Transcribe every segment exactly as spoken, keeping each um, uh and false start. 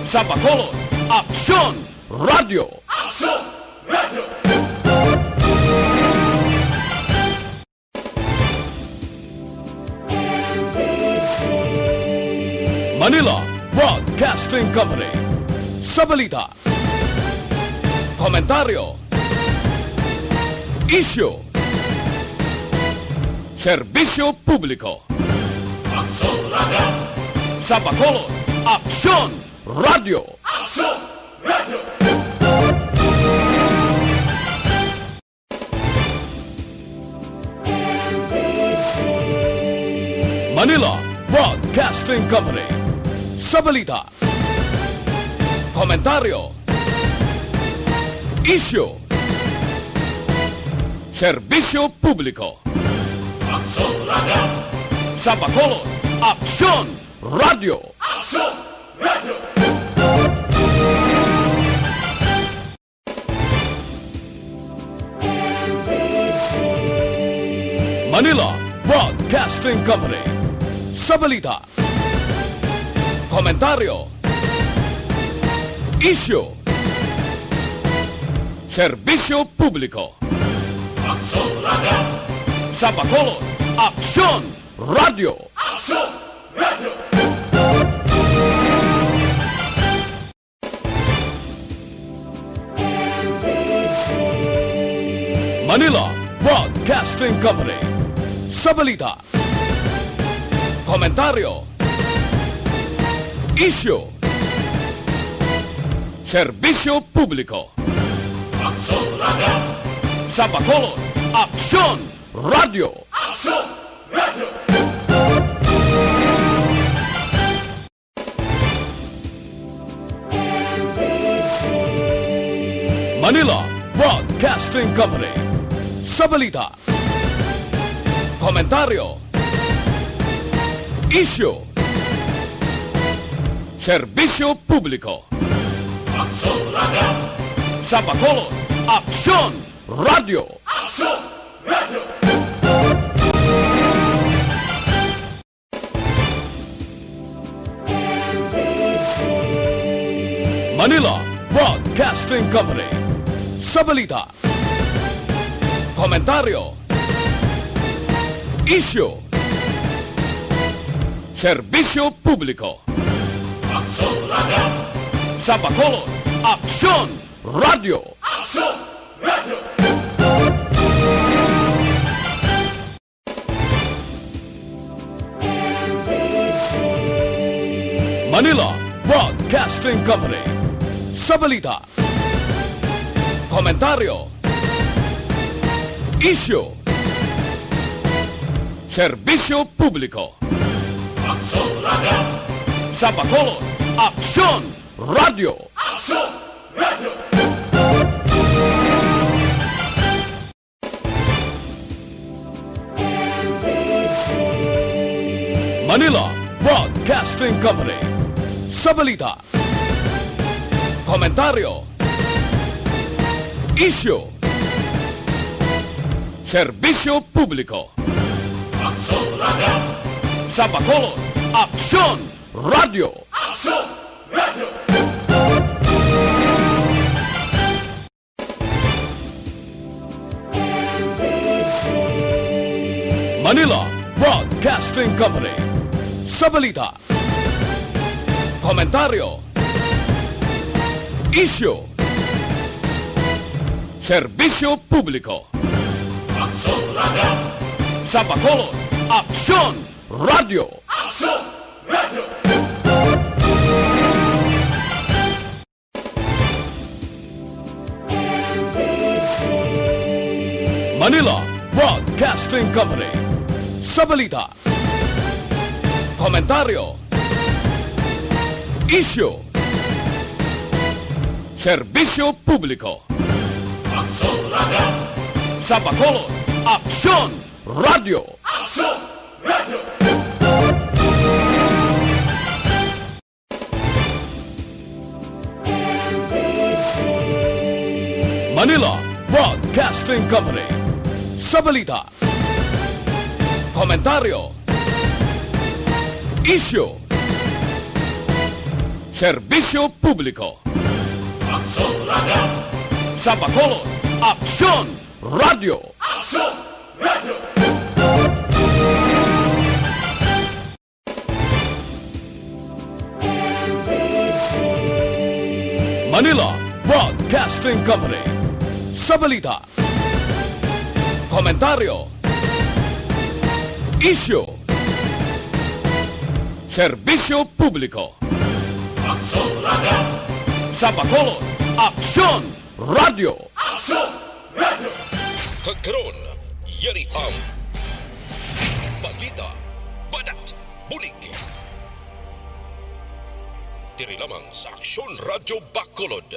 Sa Bacolod, Aksyon Radio! Manila Broadcasting Company. Sa balita, komentaryo, isyu, serbisyo publiko. Aksyon Radio! Sa Bacolod, Aksyon Radio! Aksyon Radio! Manila Broadcasting Company. Sa balita, komentaryo, isyu, serbisyo publiko. Aksyon Radio! Sa Bacolod, Aksyon Radio! Aksyon Radio! Manila Broadcasting Company. Sa balita, komentaryo, isyu, serbisyo publiko. Aksyon Radio! Sa Bacolod, Aksyon Radio! Aksyon Radio! Manila Broadcasting Company. Sa balita, komentaryo, isyu, serbisyo publiko. Aksyon Radio! Sa Bacolod, Aksyon Radio! Aksyon Radio! Manila Broadcasting Company. Sa balita, komentaryo, isyu, serbisyo publiko. Aksyon Radio! Sa Bacolod, Aksyon Radio! Aksyon Radio! Manila Broadcasting Company. Sa balita, komentaryo, isyu, serbisyo publiko. Aksyon Radio! Sa Bacolod, Aksyon Radio! Aksyon Radio! Manila Broadcasting Company. Sa balita, komentaryo, isyu, serbisyo publiko. Aksyon Radio! Sa Bacolod, Aksyon Radio! Aksyon Radio! Manila Broadcasting Company. Sa balita, komentaryo, isyu, serbisyo publiko. Aksyon Radio! Sa Bacolod, Aksyon Radio! Aksyon Radio! Manila Broadcasting Company. Sa balita, komentaryo, isyu, serbisyo publiko. Aksyon Radio! Sa Bacolod, Aksyon Radio! Aksyon Radio! Manila Broadcasting Company. Sa balita, komentaryo, isyu, serbisyo publiko. Aksyon Radio! Sa Bacolod, Aksyon Radio! Aksyon Radio! Manila Broadcasting Company. Sa balita, komentaryo, isyu, Serbisyo publiko. Aksyon Radyo. Sa Bacolod, Aksyon Radyo. Aksyon Radyo. Manila Broadcasting Company. Sa balita, komentaryo, isyu, serbisyo publiko. Aksyon Radyo. Sa Bacolod, Aksyon Radyo. Aksyon Radyo. Kag karon, yari ang balita, banat, bulig. Diri lamang sa Aksyon Radyo Bacolod.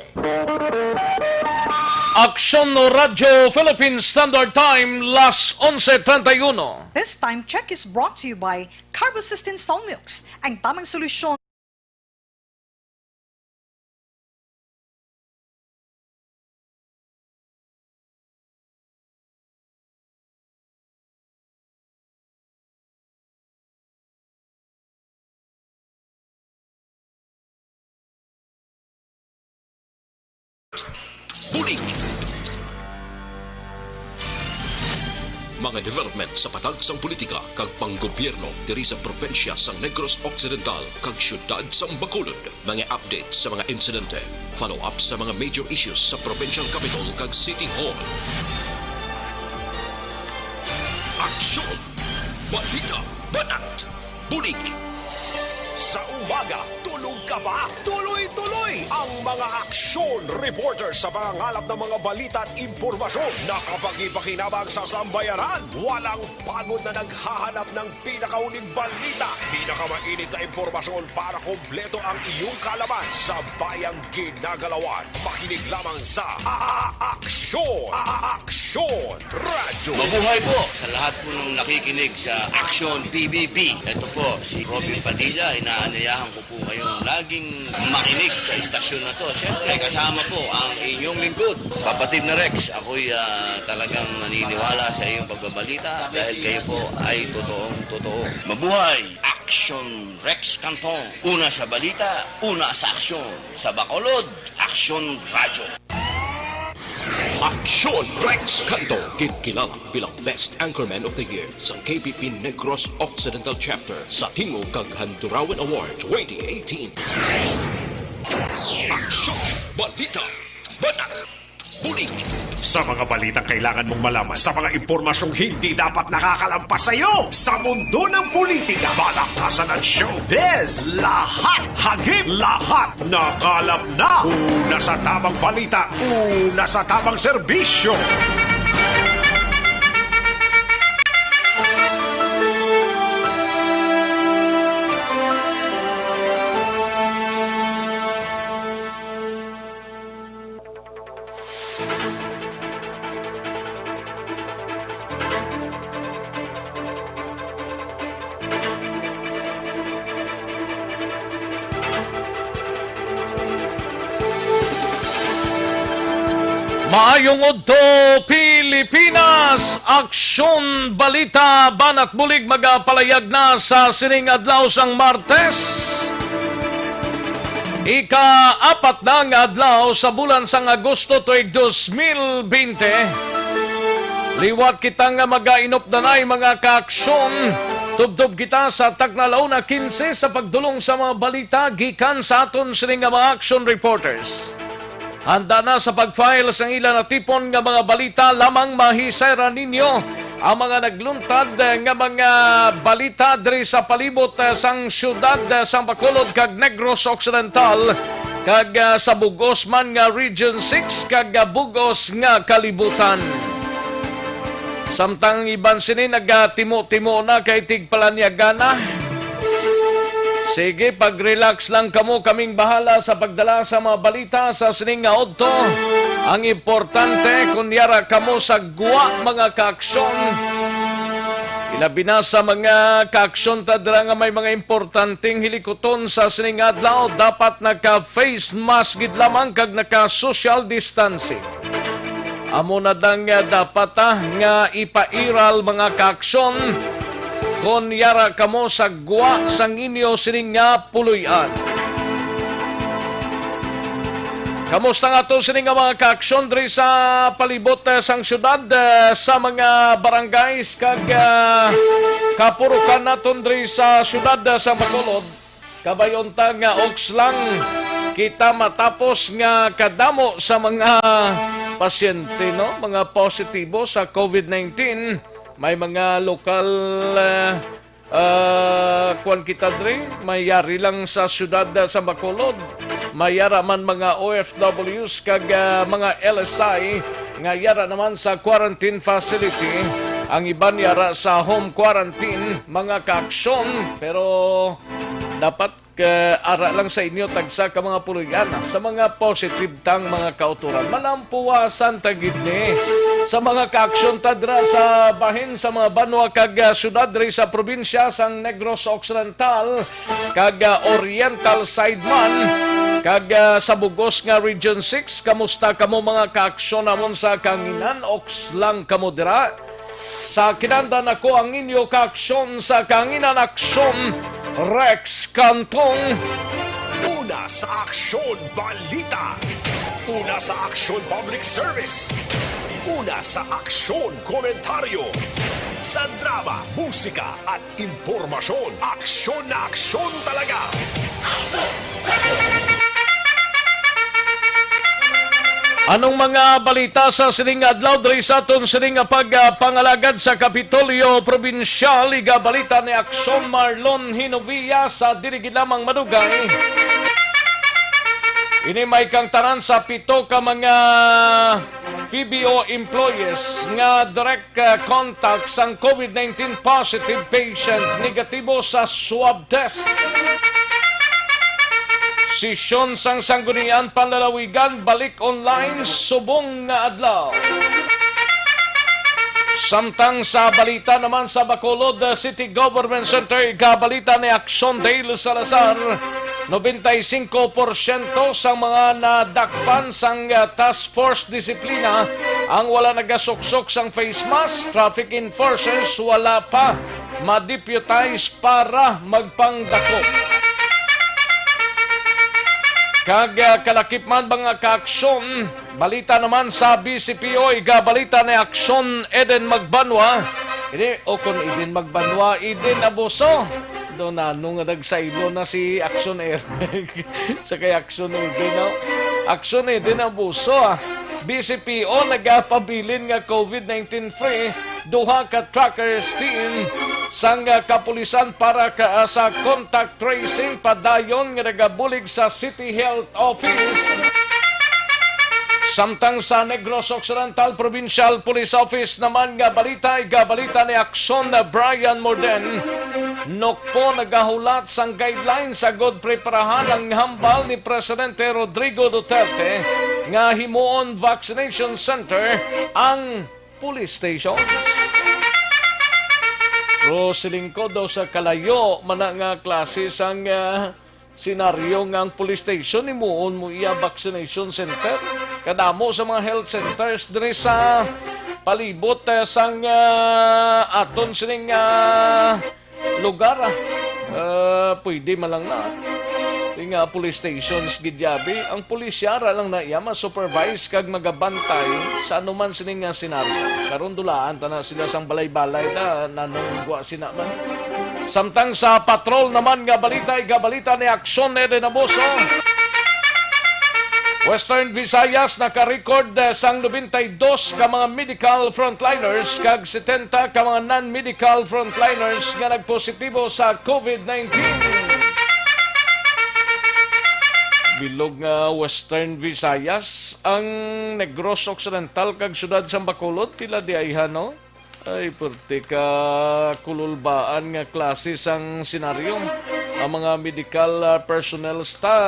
Aksyon Radyo Philippine Standard Time, las onse treinta y uno. This time check is brought to you by Carbosystem Solmux, ang tamang solusyon. Bulig. Mga development sa patag sang politika kag panggobyerno diri sa probinsya sang Negros Occidental kag siyudad sang Bacolod. Mga update sa mga insidente, follow-up sa mga major issues sa provincial capital kag city hall. Aksyon! Balita! Banat! Bulig! Sa umaga, tulog ka ba? Tuloy-tuloy ang mga aksyon reporter sa pangangalap ng mga balita at impormasyon na kapagi-pakinabang sa sambayanan. Walang pagod na naghahanap ng pinakauling balita, pinakamainit na impormasyon para kompleto ang iyong kaalaman sa bayang ginagalawan. Makinig lamang sa A-, A-, Aksyon! A-, A-, Aksyon Radyo. Mabuhay po sa lahat po ng nakikinig sa Aksyon P B B. Ito po si Robin Padilla. Inaanyayahan ko po kayong laging makinig sa istasyon na to. Siyempre, kasama po ang inyong lingkod, kapatid na Rex. Ako'y, ah, talagang naniniwala sa iyong pagbabalita dahil kayo po ay totoong totoo. Mabuhay! Aksyon Rex Canton. Una sa balita, una sa aksyon. Sa Bacolod, Aksyon Radyo. Aksyon Rex Canton, ginkilala bilang Best Anchorman of the Year sa K B P Negros Occidental Chapter sa Tingog kag Handurawan Award twenty eighteen. Aksyon, balita, banat, bulig. Sa mga balitang kailangan mong malaman, sa mga impormasyong hindi dapat nakakalampas sa iyo, sa mundo ng politika, balakasan at showbiz, lahat hagip, lahat nakalap na. Una sa tamang balita, una sa tamang serbisyo. Maayong udto, Pilipinas! Aksyon, balita, banat bulig magapalayag na sa sining adlaw sang Martes. Ika-apat na nga adlaw sa bulan sang Agosto tuig dos mil binte. Liwat kita nga magainupdanay, mga kaaksyon. Tubtob kita sa takna la una quince sa pagdulong sa mga balita gikan sa aton sini nga mga action reporters. Handa na sa pag-file sang ila natipon nga mga balita lamang mahisayran ninyo ang mga nagluntad nga mga balita diri sa palibot, eh, sang siyudad, eh, sang Bacolod kag Negros Occidental, kag, ah, sa bug-os man nga Region six kag, ah, bug-os nga kalibutan. Samtang iban sini nagatimo-timo na kay tigpalanyaga na. Sige, pag-relax lang kamo, kaming bahala sa pagdala sa mga balita sa sining nga udto. Ang importante, kon yara kamo sa gwa, mga kaaksyon, ilabi na sa mga kaaksyon ta dira nga may mga importanteng hilikuton sa sining adlaw, dapat naka-face mask gid lamang kag naka-social distancing. Amo na dang, ah, dapat, ah, nga ipairal, mga kaaksyon, kon yara kamo sa gwa sang inyo sining nga puloy-an. Kamusta nga to sini nga mga kaaksyon diri sa palibot, eh, sang syudad, eh, sa mga barangays kag, ah, kapurukan naton diri sa syudad, eh, sa Bacolod? Kabay unta nga oks lang kita matapos nga kadamo sa mga pasyente, no? Mga positibo sa covid nineteen. May mga lokal, eh, Ah, kuwan kita diri, may yari lang sa siyudad, ah, sa Bacolod. May yara man mga O F Ws kag, ah, mga L S I nga yara naman sa quarantine facility. Ang iban yara sa home quarantine, mga kaaksyon, pero dapat, ah, ara lang sa inyo tagsa ka mga puloy-ana sa mga positive tang mga kautoran. Malampuwasan ta gid ni sa mga kaaksyon ta dira sa bahin sa mga banwa kag, ah, syudad diri sa probinsya sang Negros Occidental kag, ah, Oriental side man kag, ah, sa bugos nga Region six. Kamusta kamo, mga kaaksyon namon sa kanginan? Oks lang kamo dira. Sa kinandan ako ang inyo kaaksyon sa kanginan, Aksyon Rex Cantong. Una sa Aksyon Balita. Una sa Aksyon Public Service. Una sa Aksyon Komentaryo. Sa drama, musika, at impormasyon, aksyon na aksyon talaga. Anong mga balita sa sining adlaw diri sa aton sining nga pagpangalagad sa Kapitolyo Probinsyal? Igabalita ni Aksyon Marlon Hinovia sa dili gid lamang madugay. Ini may kangtanan sa pito ka mga P B O employees nga direct, uh, contact sang covid nineteen positive patient negatibo sa swab test. Sesyon sang Sangguniang Panlalawigan balik online subong nga adlaw. Samtang sa balita naman sa Bacolod, uh, City Government Center, igabalita ni Aksyon Dale Salazar, nobenta y singko porsyento sang mga nadakpan sang, uh, task force disiplina ang wala nagasuksok sang face mask, traffic enforcers wala pa ma-deputize para magpangdakop. Kag, ah, kalakip man, mga kaaksyon, balita naman sa B C P O, igabalita ni Aksyon Eden Magbanwa. Ini, o kon Eden Magbanwa, Eden Abuso. Do nano nga nagsaylo na si Aksyon Eden sa kay Aksyon Eden, no? Aksyon Eden Abuso, ah. B C P O nagapabilin nga covid nineteen free duha ka trackers team sang, ah, kapulisan para ka, ah, sa contact tracing padayon nga nagabulig sa City Health Office. Samtang sa Negros Occidental Provincial Police Office naman nga balita, igabalita ni Aksyon Brian Morden, Nokpo nagahulat sang guidelines agud preparahan ang hambal ni Presidente Rodrigo Duterte nga himuon vaccination center ang police station. Pero siling ko daw sa kalayo man na nga klase sang, ah, senaryo nga ang police station himuon mo iya vaccination center. Kadamo sa mga health centers diri sa palibot, eh, sang, ah, aton sining, ah, lugar, ah. Ah, pwede man lang na. Di nga police stations gid yabi. Ang pulisya ra lang na iya ma-supervise kag magabantay sa anuman sini nga senaryo. Karon dulaan ta na sila sang balay-balay na nanong gwa sina man. Samtang sa patrol naman nga balita, igabalita ni Aksyon Eden Abuso. Western Visayas naka-record, eh, sang nobenta y dos ka mga medical frontliners kag setenta ka mga non-medical frontliners nga nagpositibo sa covid nineteen. Bilog nga Western Visayas, ang Negros Occidental kag siyudad sang Bacolod, pila di ay, ha, no? Ay, perte ka kululbaan nga klase sang senaryo. Ang mga medical, ah, personnel ta,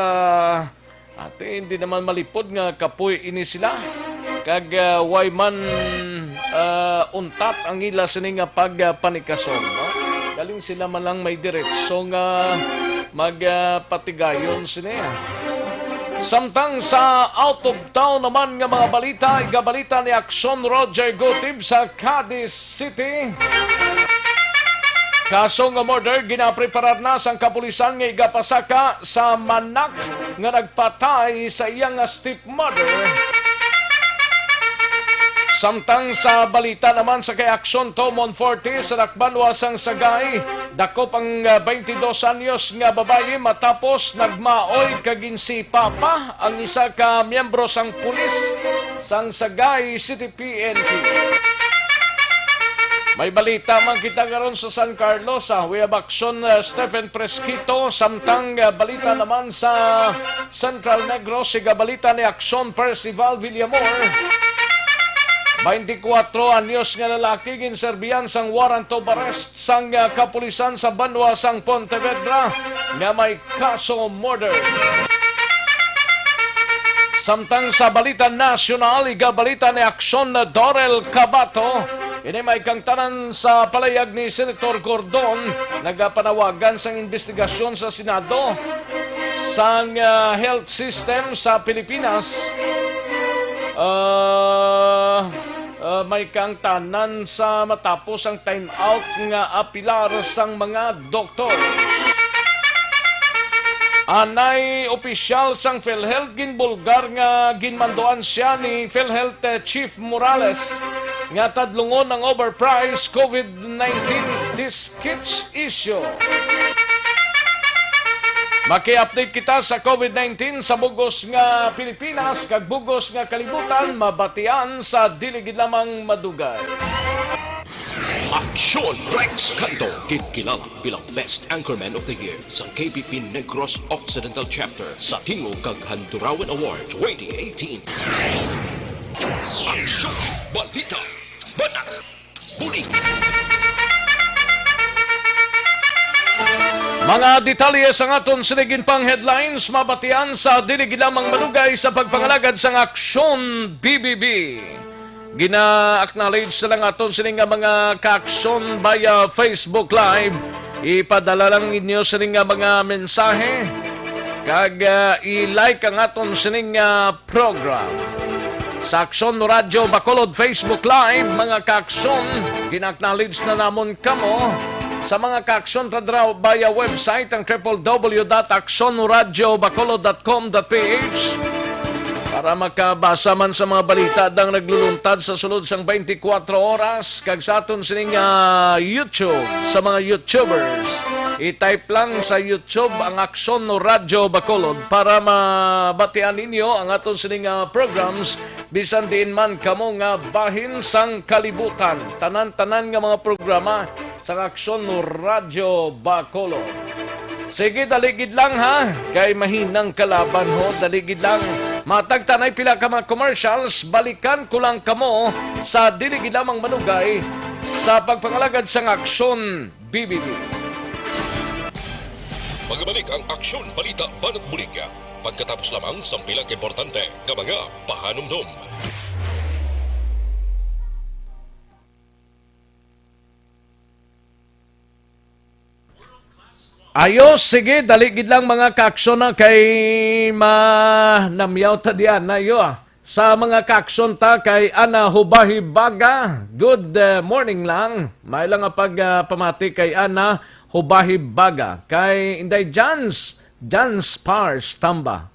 ate, hindi naman malipod nga kapoy ini sila. Kag, ah, way man, ah, untat ang ila sini nga pagpanikason, no? Galing sila man lang may diretso nga mag, ah, patigayon sini, ah. Samtang sa out of town naman nga mga balita, igabalita ni Aksyon Roger Gutib sa Cadiz City. Kaso nga murder ginapreparar na sang kapulisan nga igapasaka sa manak nga nagpatay sa iya nga stepmother. Samtang sa balita naman sa kay Aksyon Two Monforte sa Dakbanwa sang Sagay, dakop ang, ah, twenty-dos anyos nga babayi matapos nagmaoy kag ginsipa pa ang isa ka miyembro sang pulis sang Sagay City P N P. May balita man kita karon sa San Carlos, ah, we have Aksyon, ah, Stephen Fresquito, samtang, ah, balita naman sa Central Negros, siga balita ni Aksyon Percival Villamor. Twenty-four anyos nga lalaki ginserbihan sang warrant of arrest sang, ah, kapulisan sa banwa sang Pontevedra nga may kaso murder. Samtang sa balita nasyonal, iga balita ni Aksyon Dorel Cabato, ini may kangtanan sa palayag ni Senator Gordon, nagapanawagan sang investigasyon sa Senado sang, ah, health system sa Pilipinas. Ah, ah, may kangtanan sa matapos ang time out nga apilar sang mga doktor. Anay opisyal sang PhilHealth ginbulgar nga ginmanduan siya ni PhilHealth, eh, Chief Morales nga tadlungon ang overpriced COVID nineteen test kits issue. Maki-update kita sa COVID nineteen sa bugos nga Pilipinas kag bugos nga kalibutan, mabatian sa dili gid lamang madugay. Aksyon Rex Canto, ginkilala bilang Best Anchorman of the Year sa K P P Negros Occidental Chapter sa Tingog kag Handurawan Award twenty eighteen. Aksyon, balita, banat, bulig. Mga detalye sang aton sining pang headlines mabatian sa dili gid lamang madugay sa pagpangalagad sang Aksyon B B B. Gina-acknowledge na lang aton sini nga mga kaaksyon via Facebook Live. Ipadala lang ninyo sini nga mga mensahe kag, ah, i-like ang aton sini nga program. Sa Aksyon Radyo Bacolod Facebook Live, mga kaaksyon, gina-acknowledge na namon kamo sa mga kaaksyon tadra via website ang triple W dot aksyon radyo bacolod dot com dot P H. Para makabasa man sa mga balita dang nagluluntad sa sulod sang twenty-four oras, kag sa aton sining, ah, YouTube, sa mga YouTubers, i-type lang sa YouTube ang Aksyon Radyo Bacolod para mabatian ninyo ang aton sining, ah, programs bisan diin man kamo nga bahin sang kalibutan. Tanan-tanan nga mga programa sang Aksyon Radyo Bacolod. Sige, dali gid lang, ha, kay mahinang kalaban, ho, dali gid lang. Matag tanay pila ka mga commercials, balikan ko lang kamo sa dili gid lamang manugay sa pagpangalagad sang Aksyon B B B. Magabalik ang Aksyon Balita Banat Bulig pagkatapos lamang sang pila ka importante nga mga pahanumdom. Ayo, sige, dali gid lang, mga kaaksyon, na kay manamyaw ta diyan na iyo, ah. Sa mga kaaksyon ta kay Ana Hubahibaga, good, eh, morning lang. May lang nga pag, ah, pamati kay Ana Hubahibaga. Kay Inday Jans, Jans Pars Tamba.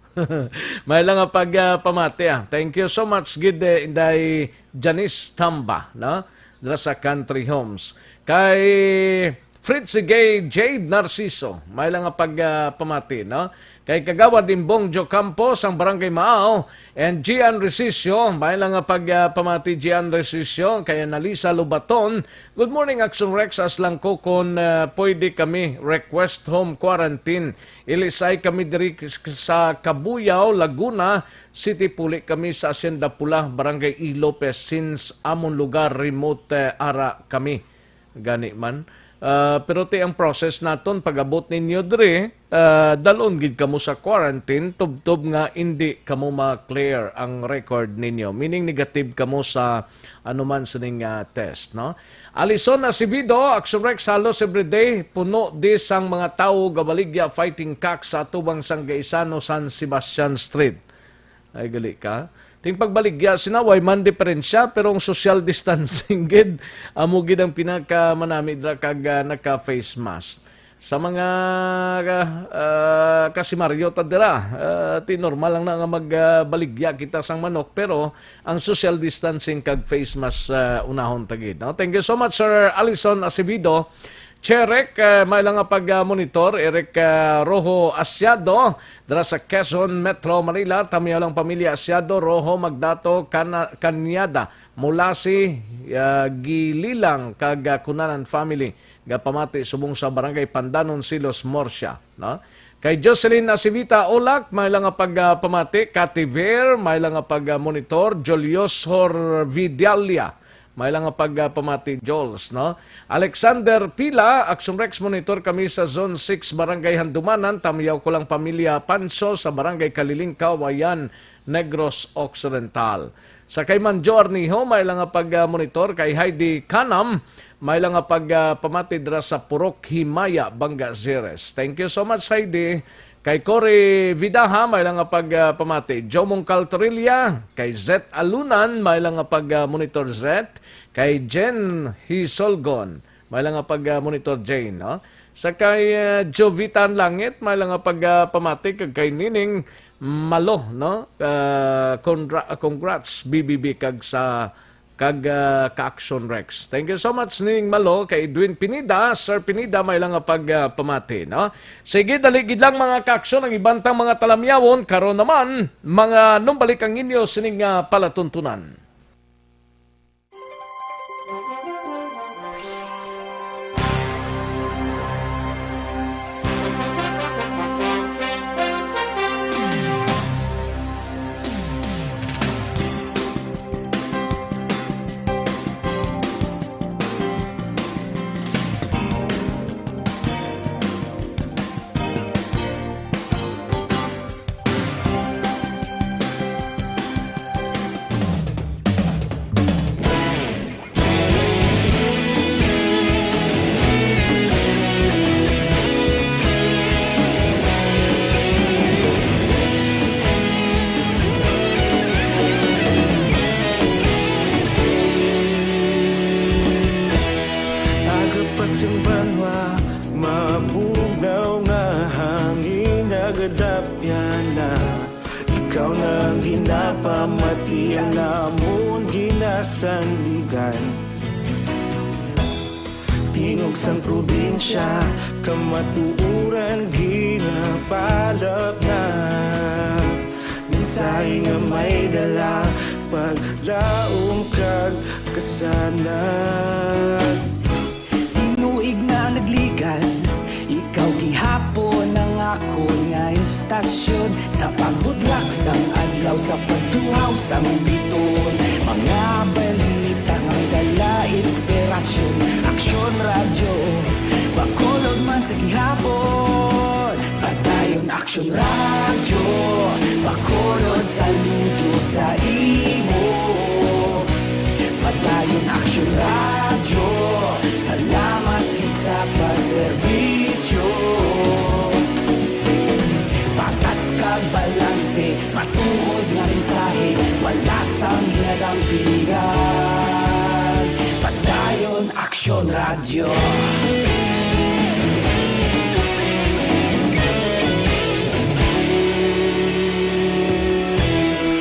May lang nga pag, ah, pamati, ah. Thank you so much gid, eh, Inday Janice Tamba, no? Dira sa Country Homes. Kay Fritzy Gay Jade Narciso, may lang nga pag, ah, pamati, no? Kay Kagawad Imbong Jocampo sang Barangay Maaw, and Gian Resisio, may lang nga pag, ah, pamati, Gian Resisio, kay Analisa Lubaton. Good morning, Action Rex, as lang ko kon, ah, pwede kami request home quarantine. Ilisay kami diri sa Cabuyao, Laguna City, puli kami sa Hacienda Pula, Barangay E. Lopez, since amon lugar remote, eh, ara kami. Gani man. Ah, pero ti ang process naton, pag-abot ninyo diri, ah, dalon gid kamo sa quarantine, tubtob nga indi kamo ma-clear ang record ninyo. Meaning negative kamo sa anuman sining, ah, test, no? Alison Acevedo, Action Rex, halos everyday puno di sang mga tawo gabaligya fighting cock sa atubang sang Gaisano, San Sebastian Street. Ay, gali ka. Ting pagbaligya sina, way man diferensya, pero ang social distancing gid, amo gid ang pinakamanami dira kag, ah, naka-face mask. Sa mga, ah, ah, kasimaryo ta dira, ah, ti normal lang na nga mag, ah, baligya kita sang manok, pero ang social distancing kag face mask, ah, unahon ta gid, no? Thank you so much, Sir Alison Acevedo. Cherek, ah, may lang nga pag, ah, monitor, Eric, ah, Rojo Asiado, dira sa Quezon, Metro Manila, tamiyaw lang pamilya Asiado, Rojo, Magdato, Cana-, Cañada, Mulasi, ah, Gililang, kag, ah, Cunanan family, gapamati subong sa Barangay Pandanon, Silos, Murcia, no? Kay Jocelyn Acivita Olak, may lang nga pag, ah, pamati, Cathy Ver, may lang nga pag, ah, monitor, Julius Horvidalia, may lang nga pag, ah, pamati, Jols, no? Alexander Pila, Action Rex, monitor kami sa Zone six, Barangay Handumanan, tamiyaw ko lang pamilya Panso sa Barangay Kalilingkaw, Ayan, Negros Occidental. Sa kay Manjo Arnijo, may lang nga pag, ah, monitor, kay Heidi Canam, may lang nga pag, ah, pamati dira sa Purok Himaya, Banga Ceres. Thank you so much, Heidi. Kay Cory Vidaha, may lang nga pag, ah, pamati. Jomong Caltorilla, kay Zet Alunan, may lang nga pag, ah, monitor, Zet. Kay Jen Hisolgon, may lang nga pag, ah, monitor, Jane, no? Sa kay, ah, Jovitan Langit, may lang nga pag, ah, pamati. Kag kay Nining Malo, no? Ah, congra-, ah, congrats, B B B, kag sa, kag, ah, ka-Action Rex. Thank you so much, Nining Malo, kay Edwin Pineda, Sir Pineda, may lang nga pag, ah, pamati, no? Sige, dali gid lang, mga ka-Action, ang iban tang mga talamyawon. Karon naman, mga numbalik ang inyo sining, ah, palatuntunan. Aga pa sing banwa, mabugnaw nga hangin nagadapyan na. Ikaw na ang ginapamati, ang amon ginasandigan. Tingog sang probinsya, kamatuoran ginapalapnap. Mensahe nga may dala, paglaom kag kasanag. Tinuig na nagligan, ikaw gihapon ang akon nga istasyon. Sa paghudlak sang adlaw, sa pagtuhaw sang biton, mga balita nga dala inspirasyon. Aksyon Radyo, Bacolod man sa gihapon. Padayon Aksyon Radyo, Bacolod, saludo sa imo. Padayon Aksyon Radyo, salamat gid sa pagserbisyo. Patas kag balanse, matuod nga mensahe, wala sang ginadampingan. Padayon Aksyon Radyo.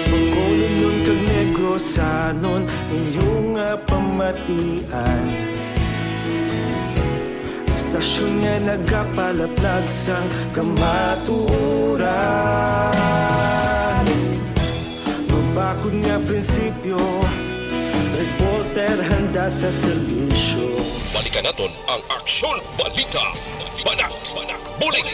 Bacolodnon kag Negrosanon, inyo nga pamatian. Istasyon nga nagapalaplag sang kamatuoran. Mabakod nga prinsipyo, reporter handa sa serbisyo. Balikan naton ang Aksyon Balita. Banat, Banat, Bulig.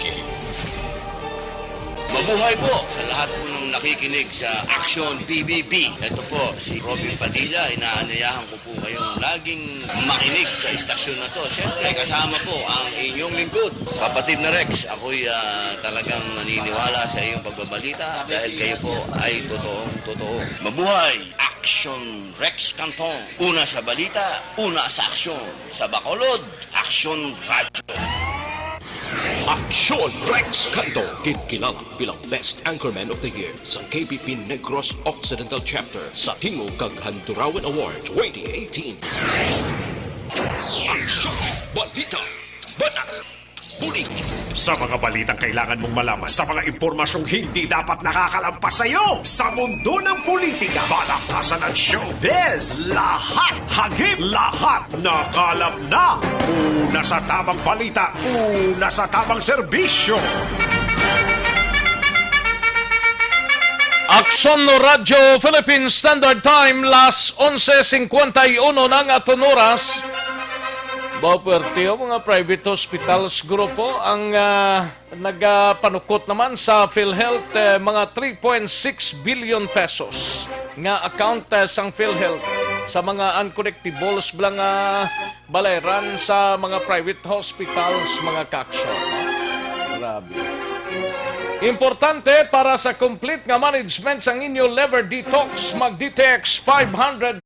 Mabuhay po sa lahat po ng nakikinig sa Aksyon P B B. Ito po si Robin Padilla, inaanyayahan ko po kayong laging makinig sa istasyon na to. Siyempre, kasama po ang inyong lingkod, kapatid na Rex. Ako'y, ah, talagang naniniwala sa iyong pagbabalita dahil kayo po ay totoong totoo. Mabuhay! Aksyon Rex Canton. Una sa balita, una sa aksyon. Sa Bacolod, Aksyon Radyo. Aksyon Rex Canto, ginkilala bilang Best Anchorman of the Year sa K B P Negros Occidental Chapter sa Tingog kag Handurawan Award twenty eighteen. Aksyon! Balita! Banat! Bulig! Sa mga balitang kailangan mong malaman, sa mga impormasyong hindi dapat nakakalampas sa iyo, sa mundo ng politika, palakpasan at showbiz, lahat, hagip, lahat, nakalap na. Una sa tamang balita, una sa tamang serbisyo. Aksyon Radyo Philippine Standard Time, las onse cincuenta y uno na nga aton oras. Ba, pwerte, oh, mga private hospitals grupo ang, ah, nagapanukot naman sa PhilHealth, eh, mga three point six billion pesos nga account, eh, sang PhilHealth sa mga uncollectibles bala nga balayran sa mga private hospitals, mga kaaksyon. Grabe. Importante para sa complete nga management sang inyo liver detox, mag D T X five hundred.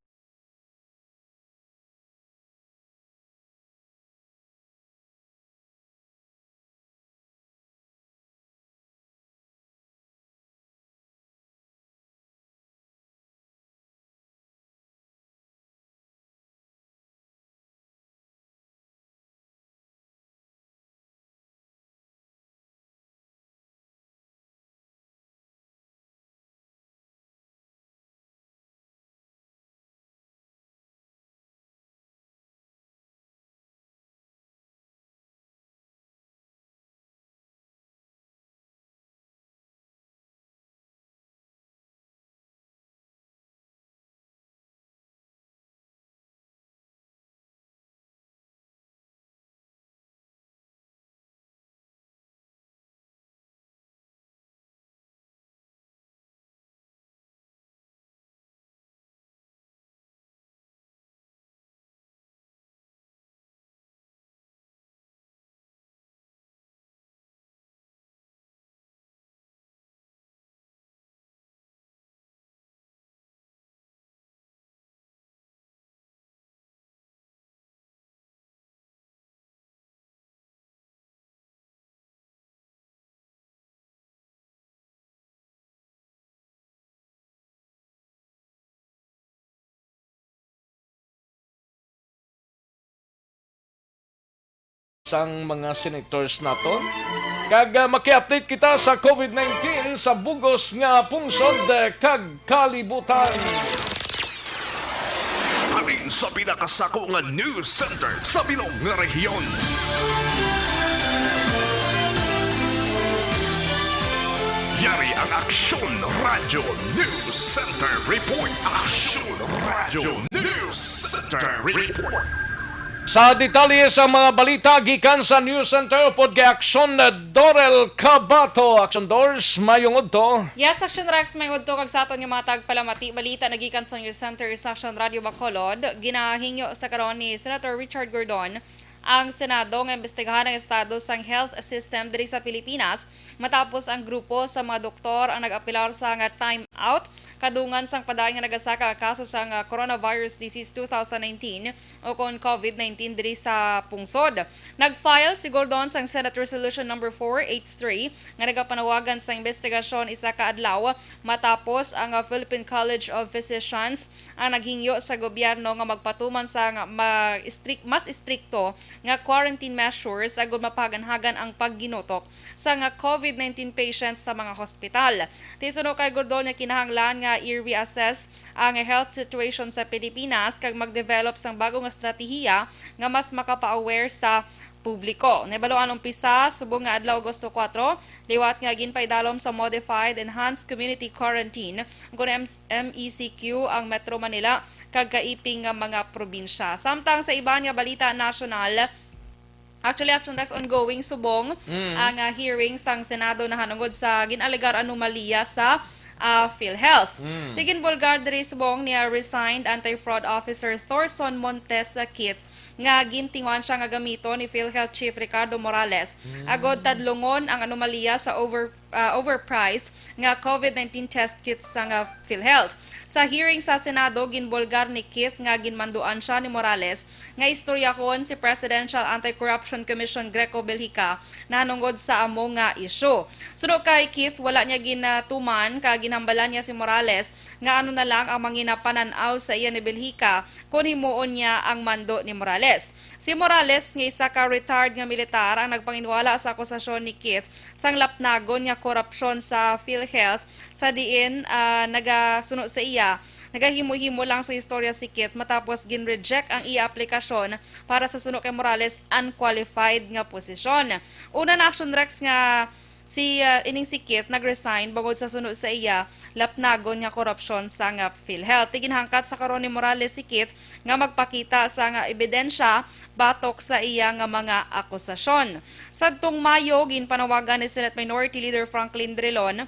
Sang mga senators naton. Kag, ah, maki-update kita sa COVID nineteen sa bugos nga pungsod, eh, kag kalibutan. Halin sa pinakasako nga news center sa bilog nga rehiyon. Yari ang Aksyon Radyo News Center Report. Aksyon Radyo News Center Report. Sa detalye sa mga balita gikan sa News Center upod kay Aksyon Dorel Cabato. Aksyon Dors, mayong udto. Yes, Aksyon Rex, mayong udto kag sa aton nga mga tagpalamati. Balita na gikan sa News Center sa Aksyon Radyo Bacolod. Ginahingyo sa karon ni Senator Richard Gordon ang Senado nga imbestigahan ang estado sang health system diri sa Pilipinas matapos ang grupo sa mga doktor ang nag-apelar sa nga time out kadungan sang padayon nga nagasaka nga kaso sang, ah, coronavirus disease two thousand nineteen o kon COVID nineteen diri sa pungsod. Nag-file si Gordon sang Senate Resolution Number four eight three nga nagapanawagan sa imbestigasyon isa ka adlaw matapos ang, ah, Philippine College of Physicians ang naghingyo sa gobyerno nga magpatuman sa nga ma-, istrik-, mas istrikto nga quarantine measures agud mapahaganhagan ang pagginutok sa nga COVID nineteen patients sa mga hospital. Tisuno kay Gordon nga kinahanglan nga i-reassess ang health situation sa Pilipinas kag mag-develop sang bago nga estratehiya nga mas makapa-aware sa publiko. Nahibaluan umpisa subong nga adlaw, Agosto kuwatro, liwat nga ginpaidalom sa modified enhanced community quarantine, kon M-, M E C Q, ang Metro Manila kag kaiping nga mga probinsya. Samtang sa iban nga balita nasyonal, actually, Action Rex, ongoing subong Mm. ang, ah, hearing sang Senado nahanungod sa gin-alegar anomalya sa, ah, PhilHealth. Mm. Ti ginbulgar diri subong ni, ah, resigned anti-fraud officer Thorson Montes Kit nga gintinguhan siya nga gamiton ni PhilHealth Chief Ricardo Morales Mm. agod tadlungon ang anomalya sa over ah, overpriced nga COVID nineteen test kits sang, ah, PhilHealth. Sa hearing sa Senado, ginbulgar ni Keith nga ginmanduan siya ni Morales nga istoryahon si Presidential Anti-Corruption Commission Greco Belgica nahanungod sa amo nga isyu. Suno kay Keith, wala niya ginatuman kag ginhambalan niya si Morales nga ano na lang ang manginapanan-aw sa iya ni Belgica kon himuon niya ang mando ni Morales. Si Morales, nga isa ka retired nga militar, ang nagpanginwala sa akusasyon ni Keith sang lapnagon nga korupsyon sa PhilHealth, sa diin, ah, nagasuno sa iya. Nagahimo-himo lang sa istorya si Keith matapos gin-reject ang iya aplikasyon para sa suno kay Morales unqualified nga posisyon. Una na, Action Rex, nga si, ah, ining si Keith nag-resign bangod sa suno sa iya lapnagon nga korupsyon sang, ah, PhilHealth. Iginhangkat sa karon ni Morales si Keith nga magpakita sang, ah, ebidensya batok sa iya nga mga akusasyon. Sadtong Mayo, ginpanawagan ni Senate Minority Leader Franklin Drilon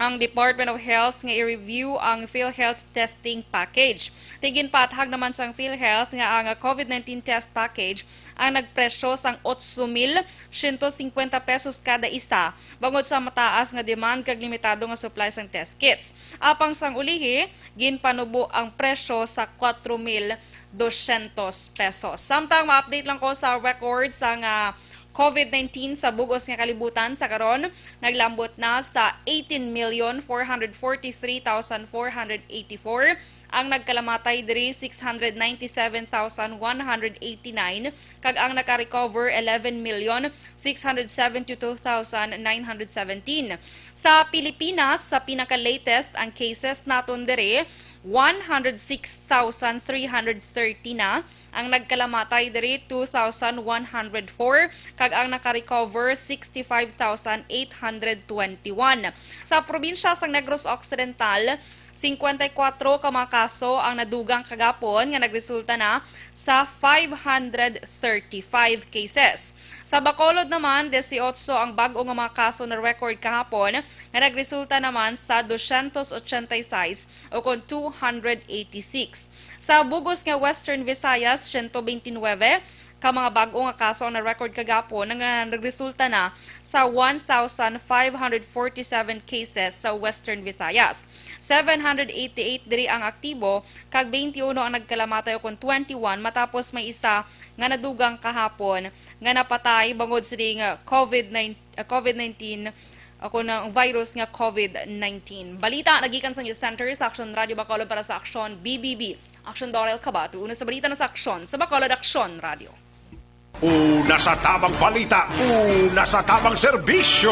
ang Department of Health nga i-review ang PhilHealth testing package. Ginpaathag naman sang PhilHealth nga ang COVID nineteen test package ang nagpresyo sang otso mil siyento singkwenta pesos kada isa, bangod sa mataas nga demand kag limitado nga supply sang test kits. Apang sang ulihi, ginpanubo ang presyo sa kwatro mil dosyentos pesos. Samtang ma-update lang ko sa record sang, ah, COVID nineteen sa bug-os nga kalibutan sa karon, naglambot na sa eighteen million four hundred forty-three thousand four hundred eighty-four. Ang nagkalamatay diri, six hundred ninety-seven thousand one hundred eighty-nine, kag ang naka-recover, eleven million six hundred seventy-two thousand nine hundred seventeen. Sa Pilipinas, sa pinaka-latest, ang cases naton diri, one hundred six thousand three hundred thirty na, ang nagkalamatay diri, two thousand one hundred four, kag ang naka-recover, sixty-five thousand eight hundred twenty-one. Sa probinsya sang Negros Occidental, singkwenta y kuwatro ka mga kaso ang nadugang kagapon nga nagresulta na sa five hundred thirty-five cases. Sa Bacolod naman, disiotso ang bag-o nga mga kaso na record kahapon nga nagresulta naman sa dosyentos otsenta y seis o kon two hundred eighty-six. Sa bug-os nga Western Visayas, siyento bente nuwebe ka mga bag-o nga kaso ang na-record kagapon nga nagresulta na sa one thousand five hundred forty-seven cases sa Western Visayas. Seven hundred eighty-eight diri ang aktibo, kag twenty-one ang nagkalamatay, o kon twenty-one, matapos may isa nga nadugang kahapon nga napatay bangod sining, ah, COVID nine, ah, COVID nineteen, o kon ang virus nga COVID nineteen. Balita nagikan sa News Center sa Aksyon Radio Bacolod para sa Aksyon B B B. Aksyon Dorel Cabato, una sa balita na sa Aksyon sa Bacolod, Aksyon Radio. Una sa tabang balita, una sa tabang serbisyo.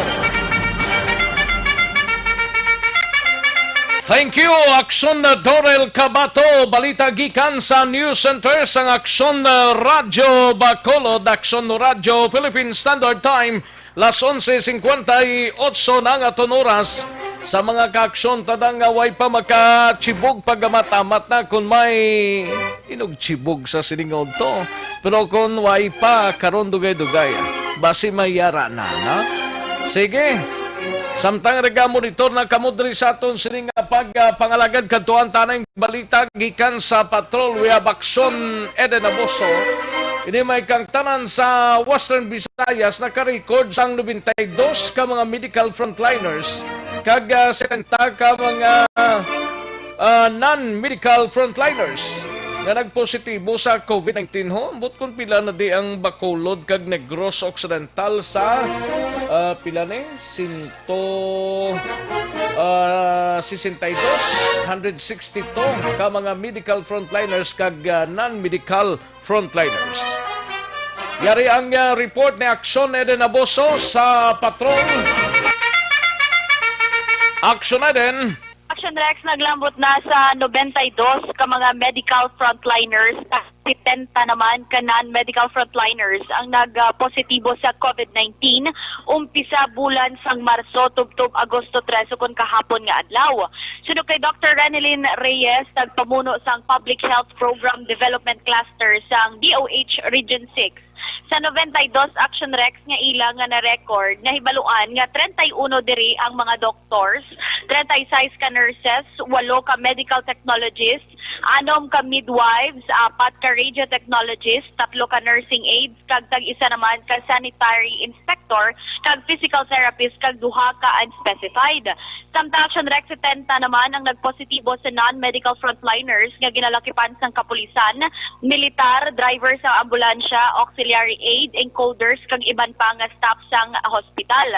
Thank you, Aksyon Dorel Cabato. Balita gikan sa News Center sang Aksyon Radyo Bacolod, Aksyon Radyo Philippine Standard Time, las onse singkwenta y otso na ang aton oras. Sa mga kaaksyon, tadang nga way pa makachibog pagamat-amat na kon may inugchibog sa sining udto. Pero kon way pa, karon dugay-dugay, basi may yara na, no? Sige. Samtang nagamonitor na kamo diri sa aton sining, ah, pag, ah, pangalagad kadto ang tanang balita gikan sa patrol, we have Aksyon Eden Aboso. Ini may kang tanan sa Western Visayas naka-record sang nobenta y dos ka mga medical frontliners kag, ah, setenta ka mga, ah, non-medical frontliners nga nagpositibo sa COVID nineteen, ho. Ambot kung pila na di ang Bacolod kag Negros Occidental sa, ah, pila ni? Sinto, ah, sesenta y dos, hundred sixty-two ka mga medical frontliners kag, ah, non-medical frontliners. Yari ang, ah, report ni Aksyon Eden Aboso sa patrol. Aksyon Eden. Action Rex, naglambot na sa nobenta y dos ka mga medical frontliners, kag setenta naman ka non-medical frontliners ang nag, ah, positibo sa COVID nineteen umpisa bulan sang Marso tubtob Agosto tres, o kon kahapon nga adlaw. Suno kay Doctor Renelyn Reyes, nagpamuno sang Public Health Program Development Cluster sang D O H Region six, sa nobenta y dos Action Rex nga ila nga na-record, nahibaluan nga treinta y uno diri ang mga doctors, treinta y seis ka nurses, walo ka medical technologists, Anom ka midwives, apat ka radiotechnologists, tatlo ka nursing aides, kag tag-isa naman ka sanitary inspector kag physical therapist kag duha ka unspecified. Samtang Action Rec, setenta naman ang nagpositibo sa non-medical frontliners nga ginalakipan sang kapulisan, militar, driver sa ambulansya, auxiliary aid, encoders, kag iban pa nga staff sang hospital.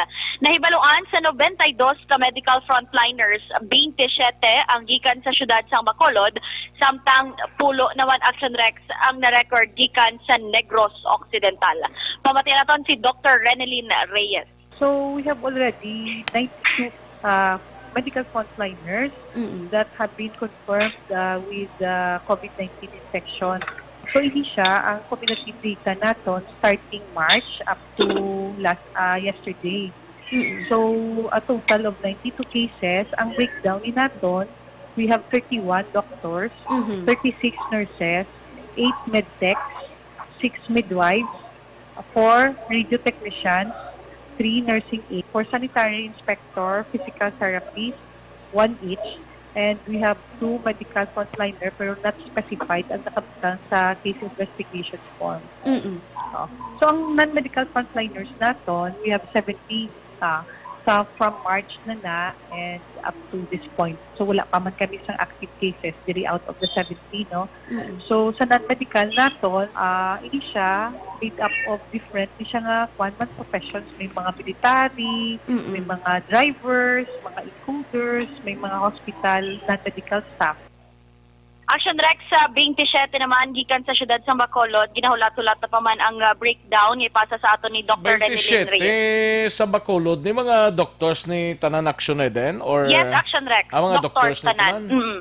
Nahibaluan sa nobenta y dos ka medical frontliners, twenty-seven ang gikan sa siyudad sang Bacolod, samtang pulo naman, Action Rec, ang na-record gikan sa Negros Occidental. Pamatian naton si Doktor Renelyn Reyes. So we have already ninety-two uh, medical frontliners Mm-mm. that have been confirmed uh, with uh, COVID nineteen infection. So ini siya ang cumulative data naton starting March up to last uh, yesterday. Mm-mm. So a total of ninety-two cases. Ang breakdown ni naton, we have thirty-one doctors, Mm-hmm. thirty-six nurses, eight medtechs, six midwives, four radio technicians, three nursing aides, four sanitary inspector, physical therapist, one each, and we have two medical frontliner pero not specified ang nakabutang sa case investigation form. Mm-mm. Oh. So ang non-medical frontliners naton, we have seventy uh, sa from March na na and up to this point. So wala pa man kami sang active cases diri out of the seventy, no? Mm-mm. So sa non-medical naton, uh, ini siya made up of different, ni siya nga kwan man professions, may mga military, Mm-mm. may mga drivers, mga encoders, may mga hospital non-medical staff. Action Rex, sa twenty-seven naman gikan sa siyudad sang Bacolod, ginahulat-hulat na pa man ang ah, breakdown nga ipasa sa aton ni Doktor Renelyn Reyes. Twenty-seven sa Bacolod, ni mga doctors ni tanan aksyon na din? Or Yes, Action Rex. Ah, mga Doctors doctors ni tanan. tanan? Mm.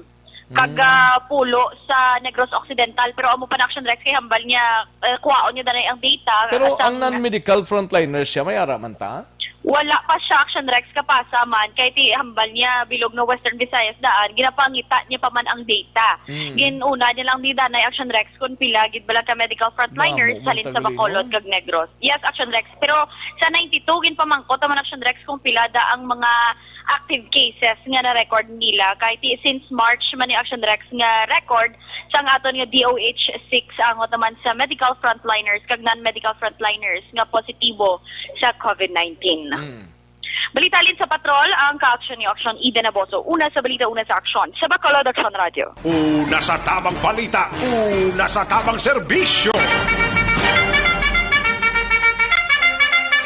Kag Mm. ah, pulo sa Negros Occidental, pero amo pa na Action Rex kay hambal niya, eh, kuwaon niya danay ang data. Pero Asang ang non-medical frontliners siya, may ara man ta? Wala pa siya, Action Rex, kapasa man, kay ti hambal niya bilog nga Western Visayas daan, ginapangita niya pa man ang data. Mm. Ginuna niya lang ni danay, Action Rex, kung pila gid bala ka medical frontliner Mamo, sa halin sa magtagalingon. Bacolod kag Negros. Yes, Action Rex. Pero sa ninety-two, ginpamangkot naman, Action Rex, kung pila da ang mga active cases nga na-record nila. Kay ti, since March man ni, Action Rex, nga record sang aton nga D O H six, angot naman sa medical frontliners kag non-medical frontliners nga positibo sa COVID nineteen. Mm. Balita halin sa patrol, ang kaaksyon ni Aksyon Eden Aboso. Una sa balita, una sa aksyon. Sa Bacolod Aksyon Radyo. Una sa tamang balita, una sa tamang serbisyo.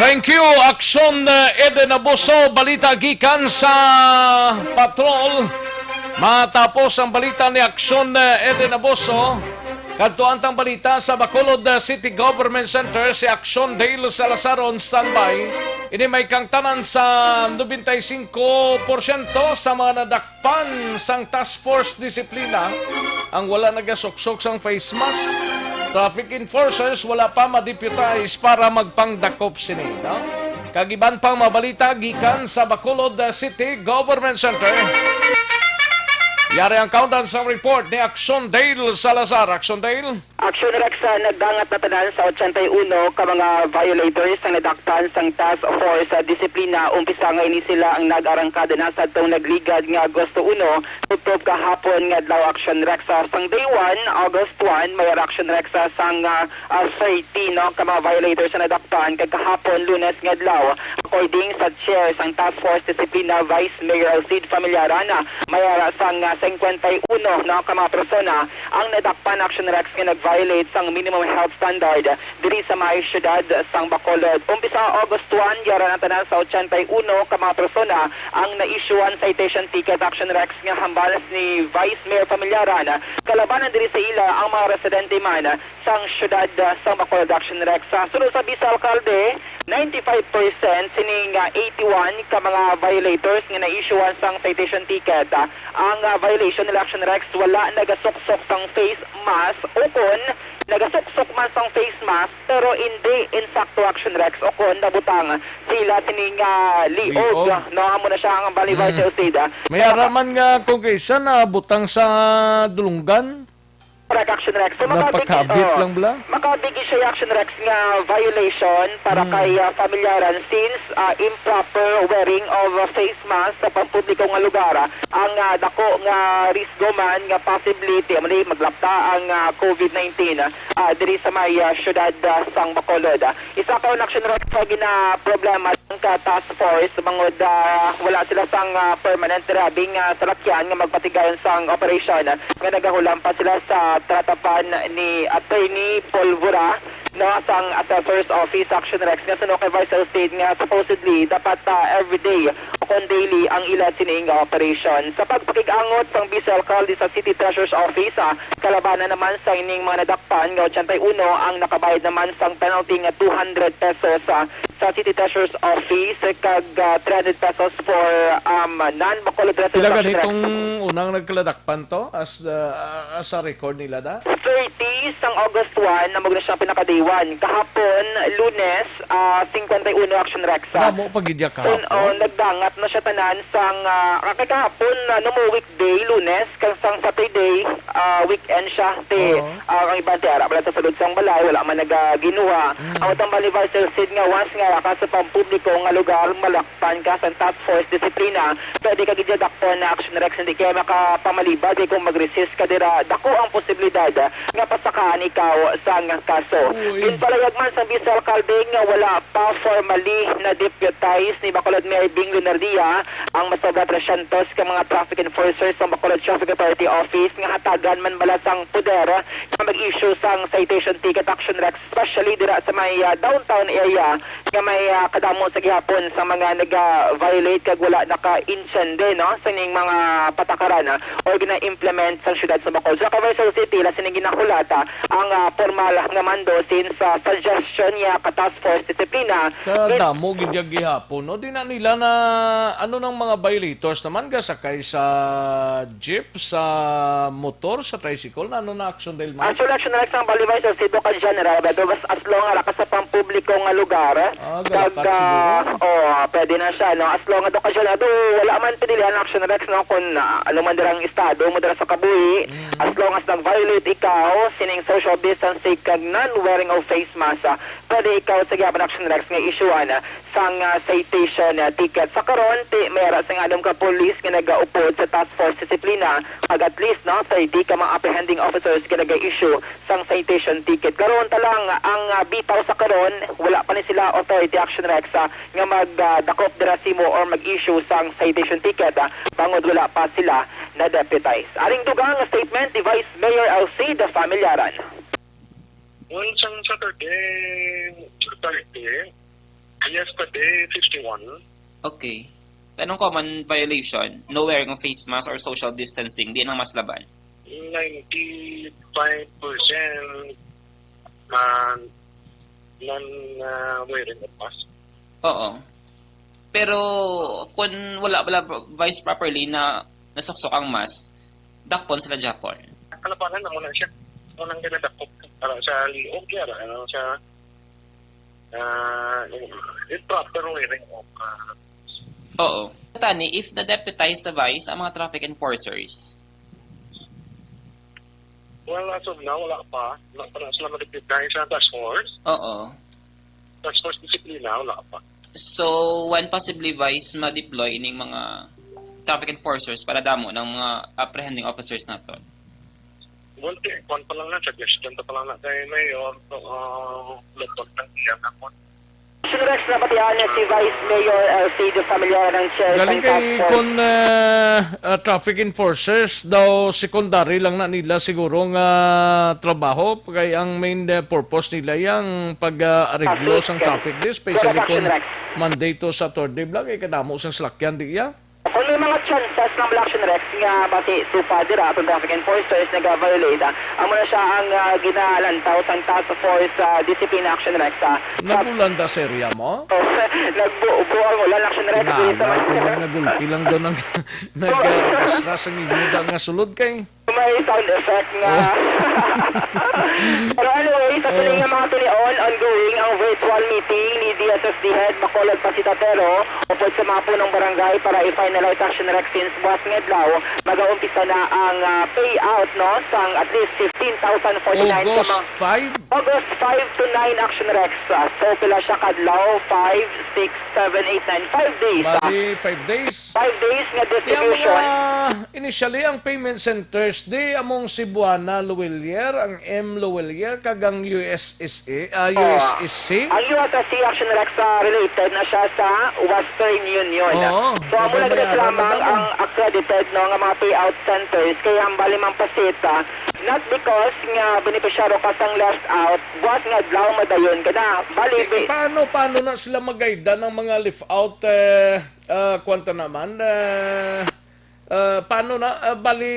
Thank you, Aksyon, uh, Eden Aboso. Balita gikan sa patrol. Matapos ang balita ni Aksyon, uh, Eden Aboso, kadtuan tang balita sa Bacolod, uh, City Government Center, si Aksyon Dale Salazar on standby. Ini may kangtanan sa nobenta y singko porsyento sa mga nadak pan sang Task Force Disiplina ang wala nagasuksok sang face mask. Traffic enforcers wala pa ma-deputize para magpangdakop sini, no? Kag iban pang mabalita gikan sa Bacolod City Government Center. Yari ang kaundan sang report ni Aksyon Dale Salazar. Aksyon Dale? Action Rex, ah, nagdangat na tanan sa ochenta y uno ka mga violators ang nadakpan sang Task Force sa Disiplina. Umpisa nga ini sila ang nag-arangkada na sa atong nagligad nga Agosto uno, tubtob kahapon nga adlaw. Action Rex, ah, sang day one, August one, may Action Rex, ah, sang, ah, ah, thirty, no, ka mga violators ang nadakpan kag kahapon, Lunes nga adlaw. According sa chair sang Task Force Disiplina, Vice Mayor Alcid Familiaran, ah, may ara sang, ah, singkwenta y uno, no, ka mga persona ang nadakpan, Action Rex, nga nag-violate sang minimum health standard diri sa may siyudad sang Bacolod. Umpisa August one, yara na tanan sa ochenta y uno ka mga persona ang na-issuean citation ticket, Action Rex, nga hambal ni Vice Mayor Familiaran. Kalabanan diri sa ila ang mga residente man sang siyudad sang Bacolod, Action Rex. Sa sunod sa Vice Alkalde, ninety-five percent sini nga eighty-one ka mga violators nga na-issuean sang citation ticket. Ang, ah, violation nila, Action Rex, wala nagasuksok sang face mask, ukon nagasuksok man sang face mask pero hindi insakto, Action Rex, ukon nabutang sila sini nga liog, Liog. No, amo na siya ang bali Mm. vital sida. May ara man nga kung kaisa nabutang sa dulunggan. Correct, Action Rex. So, makabig, Napakabit oh, lang bala? Makabig siya, Action Rex, nga violation para Hmm. kay, ah, familyaran since, ah, improper wearing of, ah, face mask sa pampubliko nga lugar, ah, ang, ah, dako nga risgo man nga possibility, amo ni maglapta ang, ah, covid nineteen, ah, diri sa may, ah, siyudad, ah, sang Bacolod. Ah, isa ka Action Rex nga ginaproblema ang ka task force bangod, ah, wala sila sang, ah, permanent driving, ah, salakyan nga magpatigayon sang operation nga nagahulam pa sila sa tratapan ni Attorney Polvora, no, sang Assessor's Office, Action Rex, nga suno kay Vice State nga supposedly dapat, ah, everyday o kon daily ang ila sining operation. Sa pagpakig-angot sang Vice Alcalde sa City Treasurer's Office, ah, kalabanan naman sa ining mga nadakpan nga ochenta y uno ang nakabayad naman sang penalty nga two hundred pesos, ah, sa City Treasurer's Office kag, ah, three hundred pesos for, um, non-Bacolod Pila residents. Ganitong unang nagkaladakpan to as, ah, as a record nila da? Thirty sang August one, amo na siyang pinakadaywan. Kahapon, Lunes, ah, cincuenta y uno, Action Rex. Damo pa gid ya kahapon? Un-, oh, nagdangat na siya tanan sang, ah, kay kahapon, ah, no mo weekday, Lunes, kag sang Saturday, ah, weekend siya. Ti, Oo. ah, ang iban ti ara bala sa sulod sang balay, wala man nagaginuha. Mm. Ang tambal ni Vice State nga once nga ka sa pampubliko nga lugar, malakpan ka sa task force disiplina, pwede ka gid dakpon na Action Rex, hindi kaya makapamalibad, eh, kung mag-resist ka dira, dako ang posibilidad nga pasakaan ikaw sang kaso. Uy. Ginpalayag man sang Vice Alcalde nga wala pa formally na-deputize ni Bacolod Mayor Bing Lunardia ang masobra trescientos ka mga traffic enforcers sang Bacolod Traffic Authority Office nga hatagan man bala sang poder nga mag-issue sang citation ticket, Action Rex, especially dira sa may, ah, downtown area nga may, ah, kadamo sa gihapon sa mga naga-violate kag wala naka-intindi, no, sa ning mga patakaran, ah, or gina-implement sang siyudad sa Bacolod. Sa Cavarsol City, la sining ginahulat, ah, ang, ah, formal nga mando since, ah, suggestion niya ka task force disiplina. Kadamo gid ya gihapon, no? Di na nila na, ano nang mga violators naman, gasakay sa jeep, sa motor, sa tricycle, na ano na action dahil man? Actually, action na lang sa Balibay sa Cebu ka General, pero as, as long ara ka sa pampubliko nga lugar, Ah, kag, galakat ah, siguro. Oh, pwede na siya, no? As long nga do ka siya, do, wala man pinilihan action, Rex, no? Kung, ah, ano man dirang estado mo dira sa kabuhi, Mm. as long as nag-violate ikaw, sining social distancing kag non-wearing of face mask, ah, pwede ikaw sa gihapon action, Rex, nga issuean, ah, sang, ah, citation, ah, ticket. Sa karon, ti, may ara sing anom ka pulis nga nagaupod sa task force disiplina, kag at least, no, thirty ka mga apprehending officers nga naga-issue sang citation ticket. Karon ta lang, ang, ah, bitaw sa karon, wala pa ni sila authority action, Rex, ah, nga mag, ah, dakop dira simo or mag-issue sang citation ticket, ah, bangod wala pa sila na-deputize. Aring dugang nga statement ni Vice Mayor Alcide Familiaran. Well, sang Saturday, thirty, yesterday, fifty-one. Okay. Anong common violation? No wearing of face mask or social distancing, di nang mas laban? Ninety-five percent man, non, ah, wearing of mask. Oo. Pero kung wala, wala vice properly na nasuksok ang mask, dakpon sila Japon. Kalabanan na muna siya. Unang ginadakop para sa liog, yara, ano, sa, ah, improper wearing of, ah, Oo. Tani, if na-deputize na vice ang mga traffic enforcers? Well, as of now, wala pa. Wala pa na sila ma-deputize sa task force. Oo. Task force disiplina, wala pa. So, when possibly, Vice, ma-deploy ining mga traffic enforcers para damo ng mga apprehending officers naton? Well, ti-, kwan pa lang na, suggestion pa lang na kay Mayor, so, uh, lupot lang siya na mo. Action Rex, nabatian niya si Vice Mayor Alcide Familiar ng Chair Galing sang kay task force. Kon, uh, uh, traffic enforcers daw, secondary lang na nila siguro nga trabaho, kay ang main, uh, purpose nila yang pag, uh, areglo Traffic, sang uh, traffic, di, especially correct, Action kon Rex. Monday to Saturday, bla, kay kadamo sang salakyan diya. Kung may mga chances ng Action Rex nga basi supa dira atong traffic enforcers nag-violate, ah, amo na siya ang, ah, ginalantaw sang task force, ah, discipline, Action Rex, ah, sa Nag-ulan da sa area mo? Oh, nagbuo-buo ang ulan, Action Rex, Nga, dito. Nga, kung nagulpi lang daw nag-, nag-, ah, basra sa inyo da nga sulod kay. May sound effect nga. Pero anyway, sa kini nga mga tinion, ongoing ang virtual meeting ni D S S D Head Bacolod Pasita Tero upod sa mga punong barangay para i-finalize, Action Rex, since buwas nga adlaw magaumpisa na ang, ah, payout, no, sang at least fifteen thousand forty-nine ka August mga five? August five to nine, Action Rex. Ah, so, pila siya kadlaw? Five, six, seven, eight, nine. Five days, ah. Bali, five days. Five days nga Kaya distribution. Mga, initially, ang payment centers di among Cebuana Luwilier, ang M Luwilier, kag ang U S S A, ah, Oh. U S S C. Ang U S S C, Action Rex, ah, related na siya sa Western Union. Oo, So, amo na may gid ara na lamang lang. Ang accredited, no, nga mga payout centers. Kaya ang bali man pasita, not because nga benepisyaryo ka sang left out, buwas nga adlaw madayon ka na. Bali, Eh, bi- paano, paano na sila mag-guide ng mga left out, eh, ah, kwan ta naman, eh, ah, paano na, ah, bali,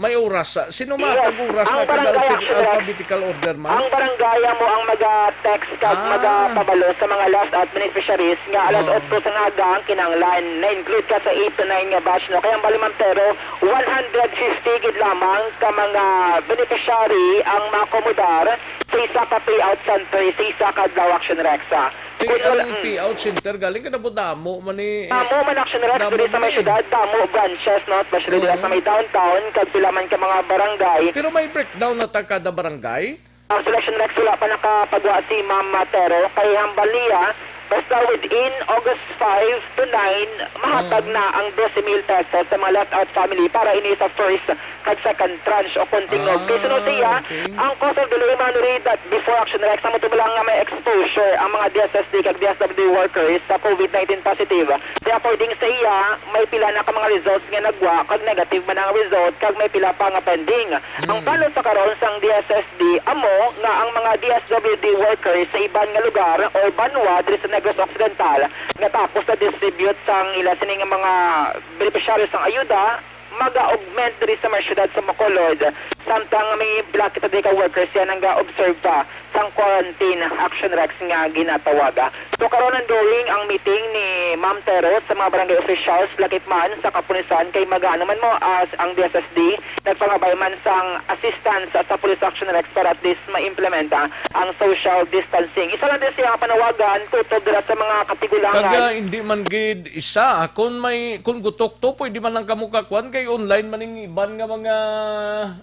may oras, ah, sino Yes. matag oras Ang na kada barangay alpha-, action, alphabetical order man? Ang barangay amo ang maga-text kag Ah. magapabalo sa mga left out beneficiaries nga alas Oo. otso sa aga ang kinahanglan. Na-include ka sa eight to nine nga batch, no? Kaya ang bali man, pero one hundred fifty gid lamang ka mga beneficiary ang maakomodar sa isa ka payout center sa isa ka adlaw, Action Rex, ah. Ti-, Kung wala, ang mm. payout center, galing ka na po damo man ni, eh, Damo man, Action Rex, damo diri sa man may eh. syudad, damo branches, no? Especially diri Oo. sa may downtown, kag pila man ka mga barangay. Pero may breakdown na ta kada barangay? Ang selection, Rex, wala pa nakapagwa si Ma'am Matero kay hambal niya, basta within August five to nine, mahatag Oh. na ang doce mil pesos sa mga left out family para ini sa first kag second tranche o konting Ah, kay sunod niya, okay. ang cause of delay, Manoy, that before, Action Rex, amo to lang nga may exposure ang mga D S S D kag D S W D workers sa COVID nineteen positive. Kaya according sa iya, may pila na ka mga results nga nagwa kag negative man ang result kag may pila pa nga pending. Ang Mm. plano sa karon sang D S S D amo nga ang mga D S W D workers sa iban nga lugar or banwa diri sa Negros Occidental nga tapos na distribute sang ila sini nga mga benepisyaryo sang ayuda, maga-augment diri sa mga syudad sa Bacolod. Samtang may pila kita diri ka workers yan ang ga-observe pa sang quarantine, Action Rex, nga ginatawaga. So, karon ongoing ang meeting ni Ma'am Terot sa mga barangay officials, lakip man sa kapulisan, kay magano man mo as ang D S S D nagpangabay man sang assistance sa Police, Action Rex, para at least maimplementa ang social distancing. Isa lang din siya ang panawagan kutob dira sa mga katigulangan. Kag, ah, hindi man gid isa, ah, kung may, kung gutok to, pwede man lang kamo kakuan kay online man ning iban nga mga,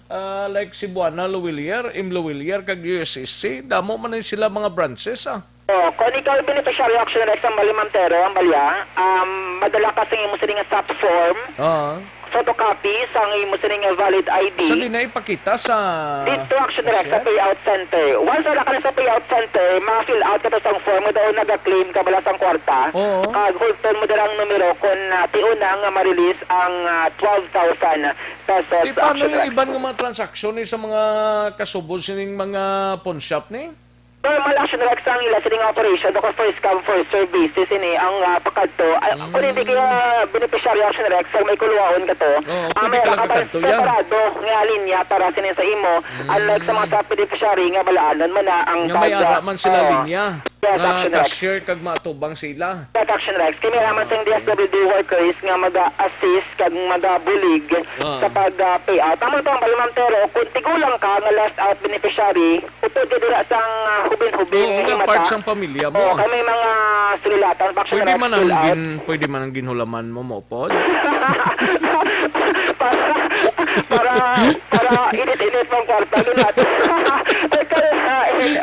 ah, like Cebuana, Luwilier, M Luwilier, kag U S S C. Damo man ni sila mga branches, ah. Oh, kung ikaw ay beneficiary, Action Rex, ang bali, Ma'am Tero, ang balya, um, madala ka sa imo sini nga SAP form, Oo. photocopy sa imo sini nga valid I D. Sa di na ipakita sa Dito, Action Rex, sa cashier? Payout Center. Once wala ka na sa Payout Center, ma-fill out ka to sa form, daw naga-claim ka bala sang kwarta. Oo. Kag hulton mo dira ang numero kung, ah, tiuna nga ma-release ang, ah, twelve thousand pesos, Di, paano Action yung Rex? Iban nga mga transaksyon ni sa mga kasubod sining mga pawn shop ni? Normal, Action Rex, ang ila sining operation, ako first come, first serve basis ini ang, ah, pakadto. Ay, Mm. kung hindi kaya beneficiary, Action Rex, ang may kuluwaon ka to, Oo, ah, pwede may ka lang rakaban kakadto yan. Separado nga linya para sini sa imo. Mm. Unlike sa mga sub-beneficiary nga balaanon man na ang Nga may tag-, ara man sila oo. linya. Yes, Nga Action Rex. Cashier kag maatubang sila. Yes, Action Rex. Kay may raman sang Ah, okay. D S W D workers nga maga-assist kag magabulig Ah. sa pag, ah, payout. Tama to ang bali, Ma'am Tero, kung tigulang ka nga left out beneficiary, upod ka dira sang, ah, hubin-hubin Oo, nga nga himata. Part sang pamilya mo. Oo, kay may mga sululatan pa, Action Rex, fill out. Pwede man ang gin-, pwede man ang ginhulaman mo, mo pod? Para, para, para init-init mong kwarta, ginat. Ay, kaya, eh.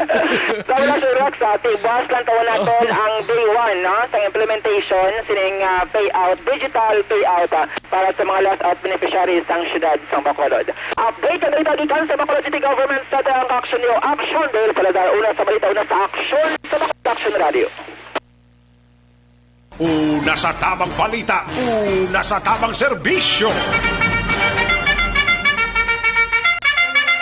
Sa wala, Action Rex, ah, ti-, buwas lang tawon naton ang day one, no, sa implementation sining, ah, payout, digital payout, ah, para sa mga left out beneficiaries sang siyudad sang Bacolod. Update sa balita gikan sa Bacolod City Government Center, ang kaaksyon niyo, Action Dale Salazar, una sa balita, una sa aksyon, sa Bacolod Action Radio. Una sa tamang balita, una sa tamang serbisyo.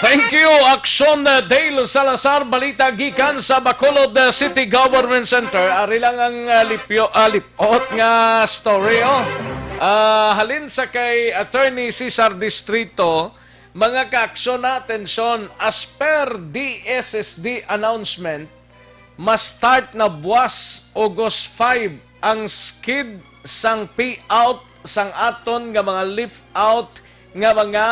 Thank you, Action, uh, Dale Salazar. Balita gikan sa Bacolod, uh, City Government Center. Ari lang ang, uh, lipyo, uh, lipot nga story, oh. Uh, halin sa kay Attorney Cesar Distrito, mga kaaksyon na atensyon, as per D S S D announcement, ma-start na buwas August five ang skid sang payout sang aton nga mga left out nga mga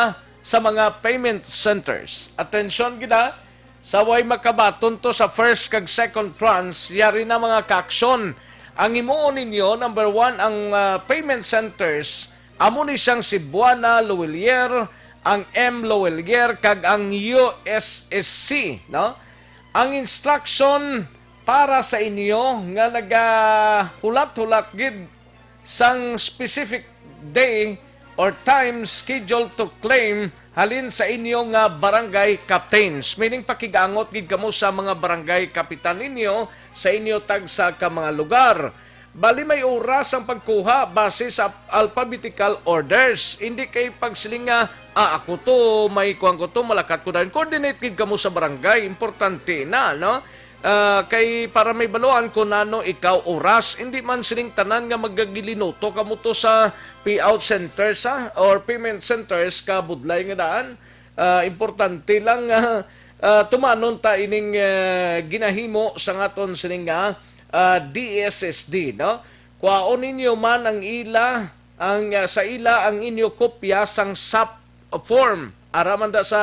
sa mga payment centers. Atensyon gid, ha, sa way makabaton to sa first kag second tranche, yari na, mga kaaksyon. Ang himuon ninyo, number one, ang, ah, payment centers, amo ni siyang Cebuana Lhuillier, ang M Lhuillier, kag ang U S S C, no? Ang instruction para sa inyo nga nagahulat-hulat gid sang specific day or time scheduled to claim halin sa inyo nga barangay captains. Meaning, pakigangot gid kamo sa mga barangay kapitan ninyo sa inyo tagsa ka mga lugar. Bali, may oras ang pagkuha base sa alphabetical orders. Hindi kay pagsiling nga, "Ah, ako to, may kuwan ko to, malakat ko dayon." Coordinate gid kamo sa barangay. Importante na, no? Ah, kay para may baluan kung ano ikaw oras. Hindi man sining tanan nga magagilinuto kamo to sa payout centers, ha, or payment centers ka budlay nga daan. Ah, importante lang nga, ah, tumanon ta ining, ah, ginahimo sa ngaton sining nga, ah, D S S D, no? Kwaon ninyo man ang ila, ang, ah, sa ila ang inyo kopya sang sap form. Ara man da sa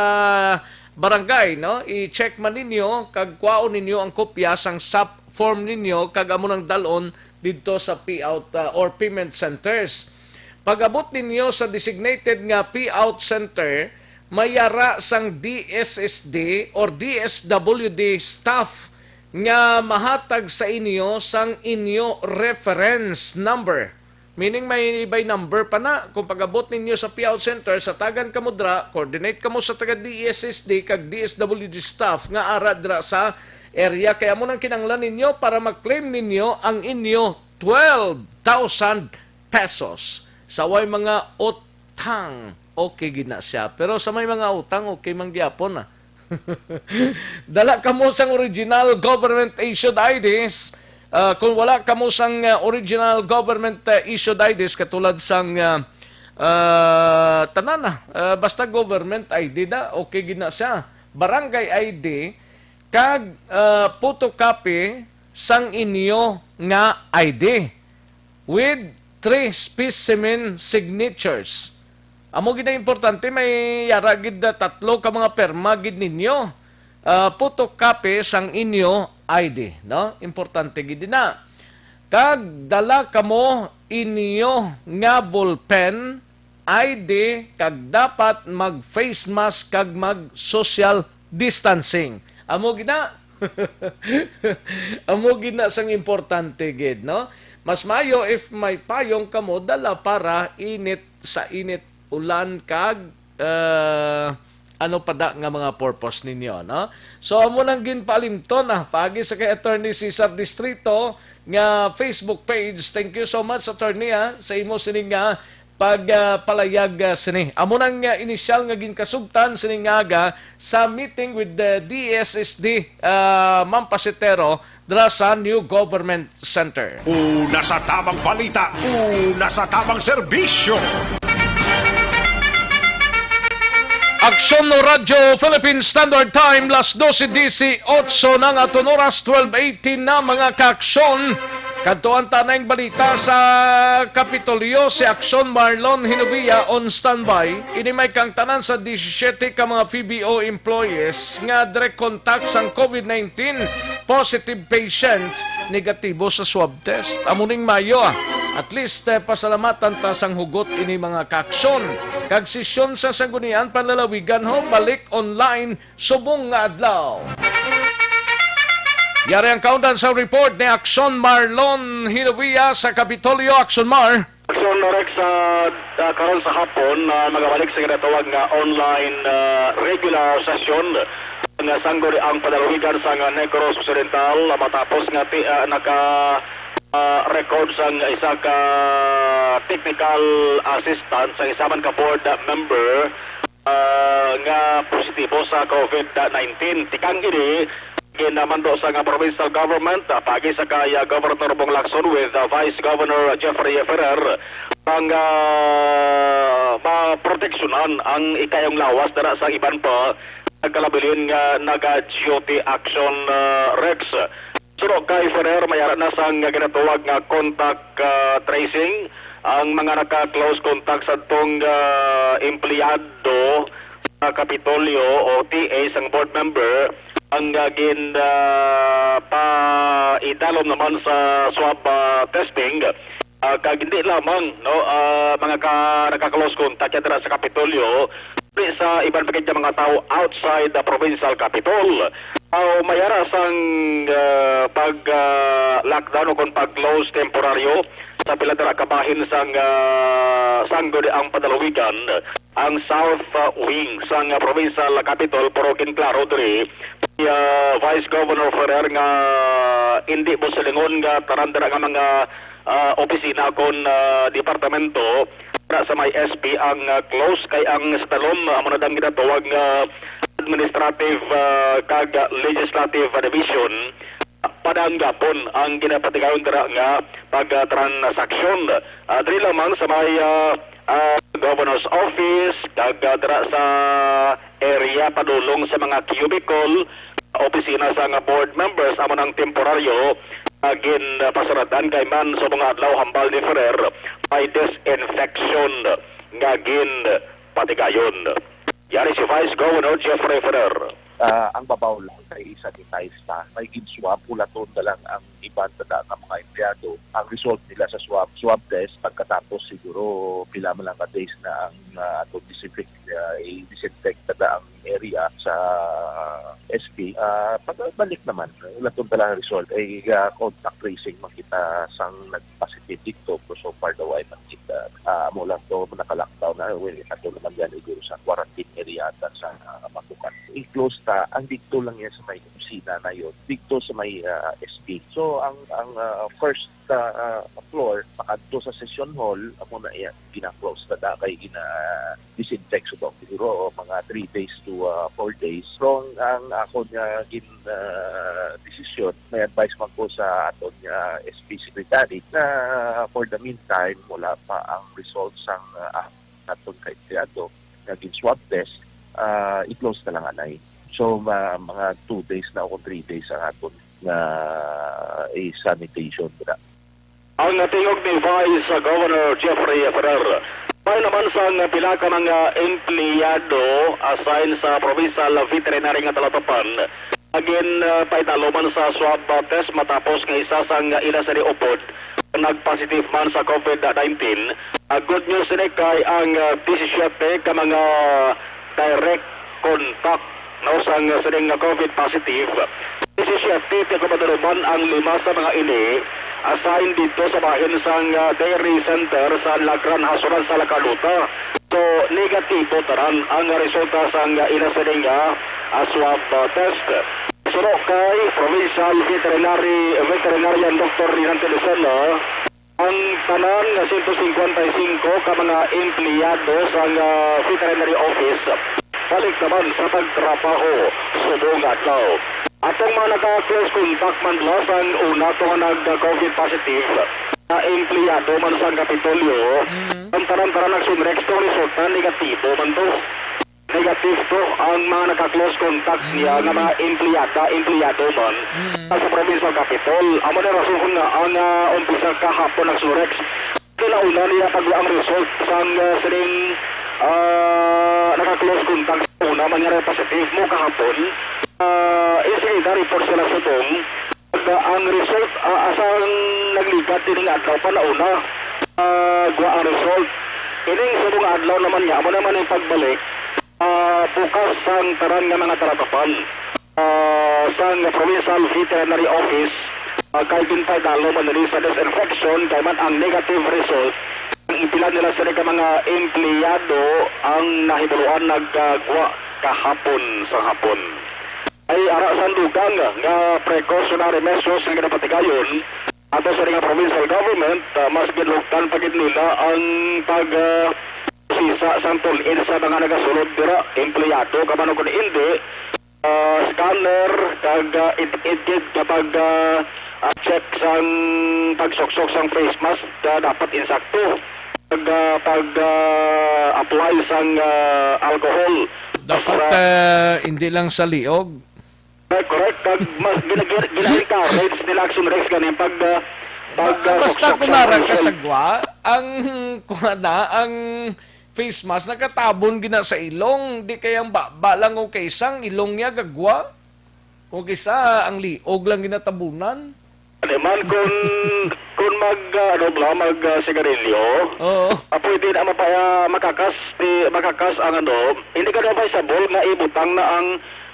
barangay, no? I-check man ninyo kag kwaon ninyo ang kopya sang sap form ninyo kag amo nang dalon didto sa payout, ah, or payment centers. Pag-abot ninyo sa designated nga payout center, may yara sang D S S D or D S W D staff nga mahatag sa inyo sang inyo reference number. Meaning, may, may number pa na. Kung pag-abot ninyo sa payout center, sa tagan kamo dra, coordinate kamo sa taga D S S D kag D S W D staff nga ara dra sa area. Kaya mo nang kinanglan ninyo para mag-claim ninyo ang inyo twelve thousand pesos. Sa way mga utang, okay gid na siya. Pero sa may mga utang, okay man gyapon na. Dala kamo sang original government issued I Ds. Ah, kung wala kamo sang, ah, original government, ah, issued I Ds, katulad sang, ah, ah, tanan na, ah, basta government I D na, okay gid na siya. Barangay I D, kag, ah, photocopy sang inyo nga I D with three specimen signatures. Amo gid ang importante, may yara gid, ah, tatlo ka mga perma gid ninyo. Ah, photocopy sang inyo I D, no? Importante gid na. Kag dala kamo inyo nga ballpen, I D, kag dapat mag face mask kag mag social distancing. Amo gid na. Amo gid na sang importante gid, no? Mas maayo if may payong kamo dala para init sa init, ulan, kag, ah, ano pa da nga mga purpose ninyo, no? So, amo nang ginpaalimton, ah, paagi sa kay Attorney Cesar Distrito nga Facebook page. Thank you so much, Attorney, ah, sa imo sining nga pag, ah, palayag, ah, sini. Amo nang, ah, inisyal nga ginkasugtan sining nga aga sa meeting with the D S S D, ah, Ma'am Pasitero, dra sa New Government Center. Una sa tamang balita, una sa tamang serbisyo. Aksyon no Radyo Philippine Standard Time, las dose dieciocho na nga aton oras, twelve eighteen na, mga kaaksyon. Kadtuan ta na ang balita sa Kapitolyo, si Aksyon Marlon Hinovia on standby. Ini may kang tanan sa disisyete ka mga P B O employees nga direct contact sang COVID nineteen positive patient, negatibo sa swab test. Amo ning maayo, ah. At least, eh, pasalamatan ta sang hugot ini, mga kaaksyon. Kag sesyon sa Sangguniang Panlalawigan, ho, balik online subong nga adlaw. Yari ang kaundan sa report ni Aksyon Marlon Hinovia sa Kapitolyo. Aksyon Mar. Aksyon Rex, ah, ah, karon sa hapon, ah, magabalik sa ginatawag nga online, ah, regular session nga Sangguniang Panlalawigan sang Negros Occidental, ah, matapos nga ti-, ah, naka, ah, record sang isa ka technical assistant sa isa man ka board member ah, nga positibo sa COVID nineteen. Tikang ini, ginamando sa nga provincial government, ah, paagi sa kay, ah, Governor Bong Lacson with, ah, Vice Governor Jeffrey Ferrer, ang, ah, maproteksyonan ang ikayong lawas dira sa iban pa nagkalabilin nga naga-duty action, ah, Rex. Suno kay Ferrer, may ara na sang ginatawag nga contact, ah, tracing ang mga naka-close contact sa tong, ah, empleyado sa Kapitolyo o T A sang board member ang, ah, gin, ah, paidalom naman sa swab, ah, testing. Ah, kag hindi lamang, no, ah, mga ka, naka-close contact yan dira sa Kapitolyo, kundi sa iban pa gid nga mga tawo outside the provincial capital. Ah, may ara sang, ah, pag, ah, lockdown o kon pag-close temporaryo sa pila dira ka bahin sang, ah, Sangguniang Padaluwigan, ang south, ah, wing sang, ah, provincial capital, pero ginklaro diri si, ah, Vice Governor Ferrer nga hindi mo silingon nga tanan dira nga mga, ah, opisina kon, ah, departamento dira sa may S P ang, ah, close, kay ang sa dalom, ah, amo na dang ginatawag nga administrative, ah, kag legislative division. Padang gapon ang ginapatigayon dira nga pagtransaksyon. Ah, diri lamang sa may, ah, ah, governor's office, kag, ah, dira sa area padulong sa mga cubicle, opisina sa nga board members, amo nang temporaryo, ah, ginpasaradan kay man sa mga adlaw hambal ni Ferrer, may disinfection nga ginpatigayon. Yari si Vice Governor Jeffrey Ferrer. Ah, ang babaw lang kay i-sanitize ta. May gin-swab, hulaton na lang ang iban tada nga mga empleyado. Ang result nila sa swab, swab test, pagkatapos siguro pila man lang ka days na ang, ah, atong disinfect, ah, i-disinfect tada ang area sa S P. Ah, pagbalik naman, hulaton na lang ang result. Ay, ah, contact tracing man kita sang nag-positive dito, pero so far daw ay man kita. Ah, amo lang to, naka-lockdown na. Well, ato naman yan, siguro sa quarantine area ata sa, ah, Makukan. I-close ta, ang dito lang yan sa may kusina na yon. Dito sa may, ah, S P. So, ang, ang, ah, first, ah, ah, floor, pakadto sa session hall, amo na yan, gina-close na da kay gina-disinfect sa doon. Siguro, mga three days to, ah, four days. Pero ang, ang akon nga gin, ah, desisyon, may advice man ko sa aton nga S P secretary na for the meantime, wala pa ang result sang, ah, aton ka empleyado nga gin-swab test, ah, i-close na lang anay. So, ma-, mga two days na o three days ang aton nga, eh, sanitation dira. Ang tingog ni Vice Governor Jeffrey Ferrer. May naman sang pila ka mga empleyado assigned sa Provincial Veterinary nga Talatapan nga gin, ah, paidalo man sa swab, ah, test matapos nga isa sang ila sini upod nag-positive man sa COVID nineteen. Ah, good news sini kay ang, ah, disisiete ka mga direct contact, no, sang sining nga COVID positive. Disisiete ka maduluman ang lima sa mga ini assigned dito sa bahin sang, ah, dairy center sa Lagran, Hasuran sa La Carlota. So, negatibo tanan ang resulta sang ila sini nga, ah, swab, ah, test. Suno kay Provincial Veterinary, Veterinarian Doctor Linante Lucena, ang tanan nga sento singkwenta y singko ka mga empleyado sang, ah, veterinary office balik naman sa pagtrabaho subong nga adlaw. Atong mga naka-close contact man la sang una to nga nag-COVID positive, na empleyado man sang Kapitolyo, Mm. ang tanan-tanan nagsunrex to, resulta negatibo man to. Negative to ang mga naka-close contact niya nga mga empleyada, empleyado man Mm. sa provincial capital. Amo na rason kung nga ang, ah, umpisa kahapon nagsunrex. Kinauna niya pag ang result sang, ah, sining, ah, naka-close contact sa una man nga positive mo kahapon. Ah, insigida report sila sa dong. Pag, ah, ang result, ah, asang nagligad din nga adlaw pa nauna, ah, gwa ang result. Ining sa mga adlaw naman niya, amo naman yung pagbalik, ah, bukas sang tanan nga mga talatapan, ah, sang Provincial Veterinary Office, ah, kay ginpaidalo man diri sa disinfection, kay man ang negative result, ang pila nila sa ka mga empleyado ang nahibuluan nagagwa kahapon sa hapon. Ay ara sang dugang nga precautionary measures nga ginapatigayon ato sa nga provincial government, ah, mas ginlugtan pa gid nila ang pag, ah, sisa sang tulin sa mga nagasulod dira, empleyado ka man o kun hindi, ah, scanner, kag, ah, id-, id-, gid nga pag, ah, ah, check sang pagsuksok sang face mask, ah, dapat insakto. Pag, ah, pag, ah, apply sang, ah, alcohol. Dapat, Sa ah, hindi lang sa liog. Correct, correct. Kag mas gina-, gina-, gina-encourage nila action race ganin pag, ah, pag, Ba-, ah, basta suksok sa kumaran ka sa official gwa, ang, kuha na, ang face mask, nakatabon gina sa ilong. Di kay ang baba lang o kay isang ilong niya gagwa. O kisa ang liog lang ginatabunan. Ano man, kung, kung mag, ah, ano ba, mag, ah, sigarilyo, Oo. ah, pwede na mapa-, ah, makakas, di, makakas ang ano, hindi ka na sabol nga ibutang na ang,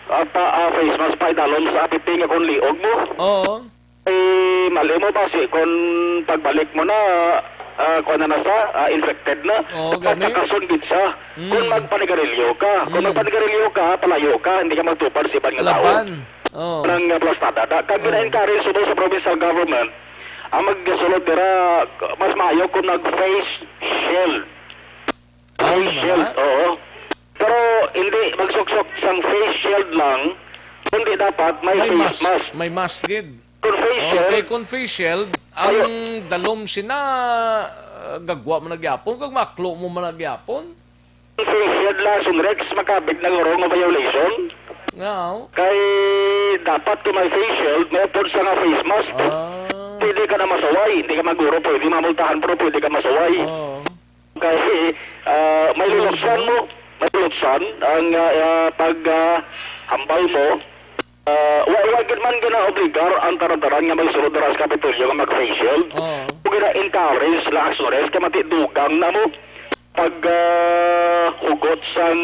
ah, pa, ah, face mask pa idalom sa apiti nga kung liog mo. Oo. Eh, mali mo ba si, kung pagbalik mo na, ah, kuwan na na sa, ah, infected na? Oo, gani. Kakason gid siya. Mm. Kung magpanigarilyo ka, kung Mm. magpanigarilyo ka, palayo ka, hindi ka magtupad sa iban nga tao. Laban. Oo. Nang, ah, plastada. Da-, kag Oo. gina-encourage subong sa provincial government, ang magsulod dira, mas maayo kung nag-face shield. Ah, Face wala? shield, oo. Pero hindi magsuksok sang face shield lang, kundi dapat may May face mask. mask. May mask gid. Kung face Oh, shield, kay kung face shield, ang Ayo. dalom sina, ah, gagwa man na gyapon, kag maklo mo man na gyapon. Face shield lang, Sir Rex, makabig na guro nga violation. Nga, oh. Kay dapat kung may face shield, may upod sa nga face mask. Ah. Pwede ka na masaway, hindi ka maguro, pwede mamultahan, pero pwede ka masaway. Oh. Kay, ah, may luluksan mo, may luluksan ang, ah, ah, pag, ah, hambal mo. Ah, wa, wa gid man gina-obligar ang tanan-tanan nga magsulod dira sa Kapitolyo nga mag-face shield. Oo. Kung gina-encourage lang, Sir Rex, kay mati dugang na mo pag, ah, hugot sang,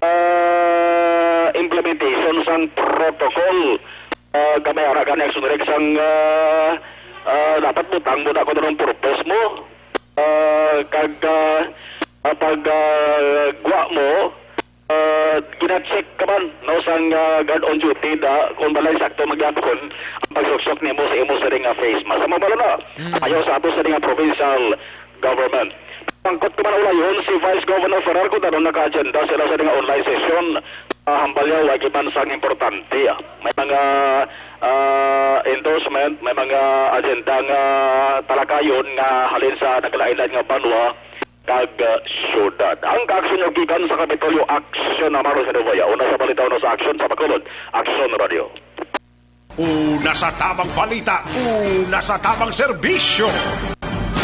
ah, implementation sang protocol. Ah, gamay ara gani, Sir Rex, sang, ah, ah, dapat butang mo na kung anong purpose mo. Ah, kag, ah, ah, pag, ah, gwa mo, ah, gina-check ka man, no, sang, ah, guard on duty da, kung balay sakto man gyapon ang pagsuksok nimo sa imo siring nga face mask. Sa mabalo na, Mm. ayaw sa ato siring nga provincial government. Pangkot ko man ulayon, si Vice Governor Ferrer, kung ano naka-agenda sila sa nga online session, ah, hambal niya, wa gid man sang importante. May mga, ah, endorsement, may mga agenda nga talakayon nga halin sa naglain-lain nga banwa kag, ah, syudad. Ang kaaksyon nyo gikan sa Kapitolyo, aksyon na Maros Caliboya. Una sa balita, una sa aksyon sa Bacolod, Aksyon Radio. Una sa tamang balita, una sa tamang serbisyo.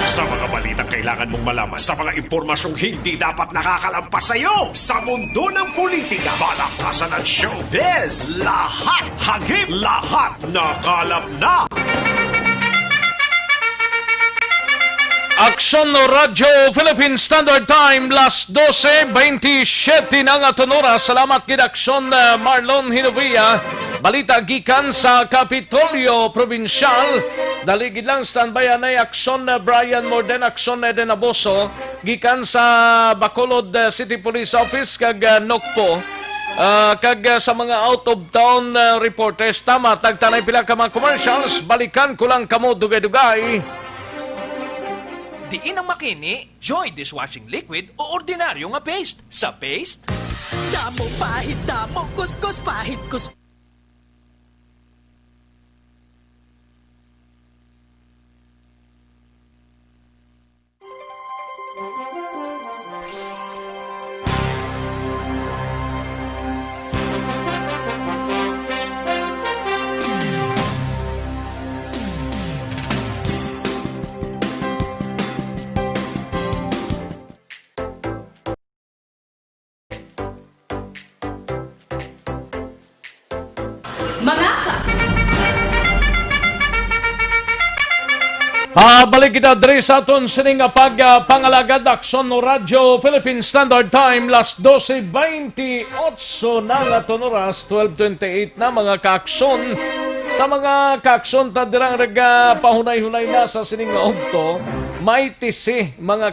Sa mga balitang kailangan mong malaman, sa mga impormasyong hindi dapat nakakalampas sa iyo, sa mundo ng politika, balakasan at showbiz, lahat hagip, lahat nakalap na. Aksyon Radyo Philippine Standard Time, las dose bentisiete na nga aton oras. Salamat gid, Aksyon, uh, Marlon Hinovia. Balita gikan sa Kapitolyo Probinsyal. Dali gid lang, standby anay, Aksyon, uh, Brian Morden, Aksyon Eden Aboso, gikan sa Bacolod, uh, City Police Office kag, uh, Nocpo. Ah, kag, ah, sa mga out of town, ah, reporters, tama, tagtanay pila ka mga commercials, balikan ko lang kamo dugay-dugay. Diin ang makini, Joy dishwashing liquid o ordinaryo nga paste? Sa paste? Damo pahid, damo kuskus, pahid kuskus. Mga ka- Ah, balik kita diri sa aton sining nga pag, ah, pangalagad, Aksyon Radyo Philippine Standard Time, las dose bentiocho na nga aton oras, twelve twenty-eight na, mga kaaksyon. Sa mga kaaksyon ta dirang nagapahunay-hunay na sa sining nga udto, may tisi, mga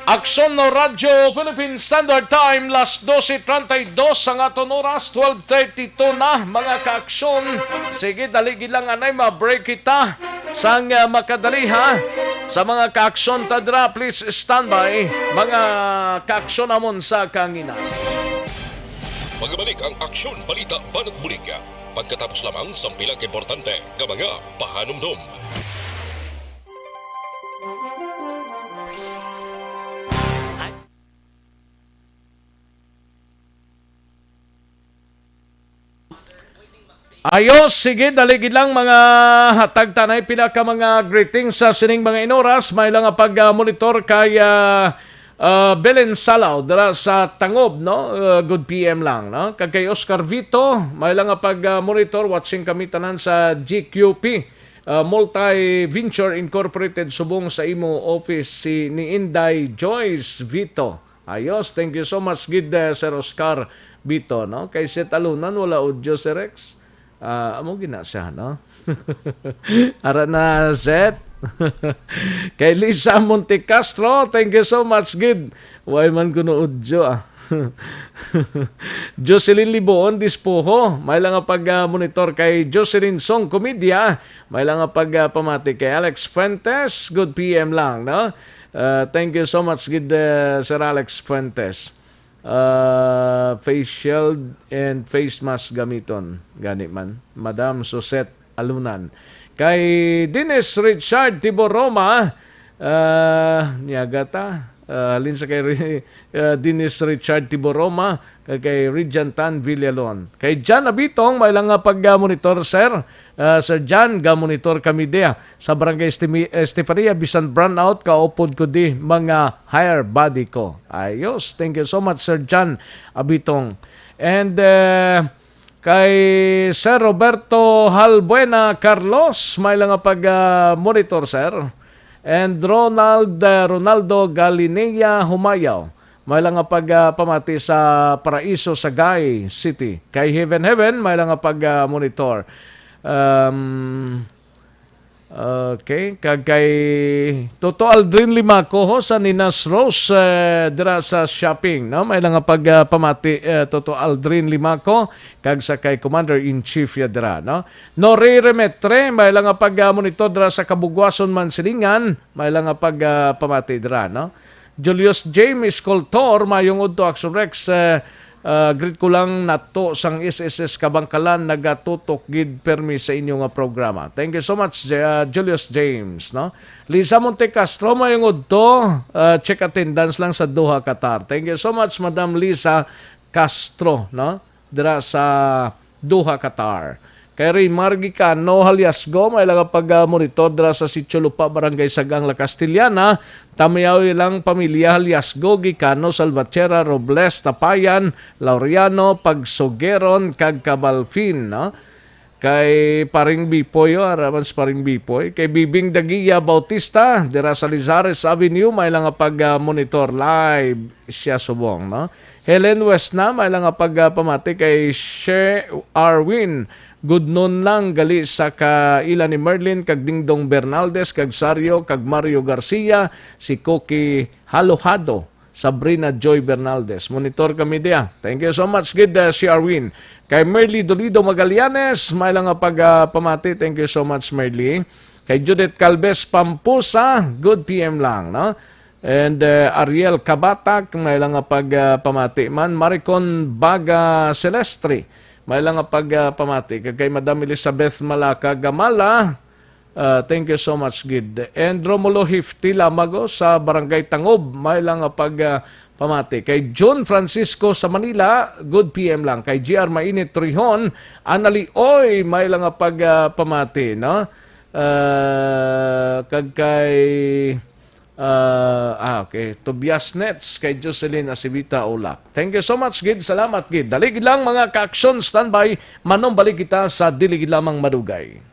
Aksyon no Radyo Philippine Standard Time, las doce treinta y dos ang aton oras, twelve thirty-two na, mga kaaksyon. Sige, dali gid lang anay, ma-break kita. Sang, ah, makadali, ha. Sa mga kaaksyon ta dira, please stand by. Mga kaaksyon namon sa kanginan. Pagabalik ang Aksyon Balita Banat Bulig. Pagkatapos lamang sang pila ka importante nga mga pahanumdom. Ayos, sige, dali gid lang mga hatag tanay pila ka mga greetings sa sining mga inoras. May lang nga pag-monitor kay, ah, ah, Belen Salaw dira sa Tangob, no? Ah, good P M lang, no? Kag kay Oscar Vito, may lang nga pag-monitor, watching kami tanan sa G Q P, ah, Multi Venture Incorporated, subong sa imo office si ni Inday Joyce Vito. Ayos, thank you so much gid, eh, Sir Oscar Vito, no? Kay Seth Alunan, wala audio, Sir Rex. Ah, amo gina siya, no? Ara na, Seth. Kay Lisa Montecastro, thank you so much gid. Why man kuno audio, ah? Jocelyn Liboon Dispoho, may lang nga pag, ah, monitor kay Jocelyn Song Comedia, may lang nga pag, ah, pamati kay Alex Fuentes, good P M lang, no? Uh, thank you so much gid, uh, Sir Alex Fuentes. Uh, face shield and face mask gamiton. Gani man. Madam Suzette Alunan. Kay Dennis Richard Tiboroma, uh, niyaga ta. Uh, halin sa kay Ri-, uh, Dennis Richard Tiboroma, kag kay Regent Tan Villalon. Kay Jan Abitong, may lang nga pag-monitor, sir. Ah, Sir Jan, ga-monitor kami diya sa Barangay Estimi-, Estefania, bisan brownout, kaupod ko di mga higher body ko. Ayos. Thank you so much, Sir Jan Abitong. And, eh, kay Sir Roberto Halbuena Carlos, may lang nga pag, ah, monitor, sir. And Ronald, eh, Ronaldo Galinea Humayaw, may lang nga pag, ah, pamati sa Paraiso, Sagay City. Kay Heaven Heaven, may lang nga pag, ah, monitor. Um, okay, kag kay Toto Aldrin Limaco ho sa Ninas Rose, eh, dira sa shopping, no? May lang nga pag, ah, pamati, eh, Toto Aldrin Limaco, kag sa kay Commander-in-Chief ya dira, no? Nori Remetre, may lang nga pag, ah, monitor dira sa Kabugwason, Mansilingan, may lang nga pag, ah, pamati dira, no? Julius James Coltor, mayong udto, Action Rex, eh, ah, greet ko lang nato sang S S S Kabangkalan, nagatutok gid permi sa inyo nga programa. Thank you so much, J-, ah, Julius James, no? Lisa Montecastro, mayong udto, ah, check attendance lang sa Doha, Qatar. Thank you so much, Madam Lisa Castro, no? Dira sa Doha, Qatar. Kay Raymar Gicano Haliasgo, may lang pag, ah, monitor dira sa Sitio Lupa, Barangay Sagang, La Castellana. Tamayaw ilang pamilya, Haliasgo, Gicano, Salvatierra, Robles, Tapayan, Laureano, Pagsugeron, kag Cabalfin, no? Kay Paring Bipoy, oh, araman sa Paring Bipoy. Kay Bibing Dagiya Bautista, dira sa Lizares Avenue, may lang pag, ah, monitor live siya subong, no? Helen Westna, may lang nga pag, ah, pamati kay She Arwin. Good noon lang gali sa kaila ni Merlin, kag Dingdong Bernaldez, kag Sario, kag Mario Garcia, si Cookie Halohado, Sabrina Joy Bernaldez. Monitor kami diya. Thank you so much, gid, ah, si Arwin. Kay Merly Dolido Magallanes, may lang nga pag, ah, pamati. Thank you so much, Merly. Kay Judith Calves Pampusa, good P M lang, no? And, uh, Ariel Kabatak, may lang nga pag, uh, pamati man. Maricon Baga Celestre, may lang nga pag, uh, pamati. Kag kay Madam Elizabeth Malaka Gamala, uh, thank you so much, gid. And Romulo Hifti Lamago sa Barangay Tangob, may lang nga pag, uh, pamati. Kay June Francisco sa Manila, good P M lang. Kay G R Mainit Trihon, Anali Oy, may lang nga pag, uh, pamati, no? Uh, kag kay Ah, ah, okay. Tobias Nets kay Jocelyn Asibita Ulak. Thank you so much, gid. Salamat, gid. Dali gid lang, mga ka-aksyon. Standby. Manumbalik kita sa dili gid lamang madugay.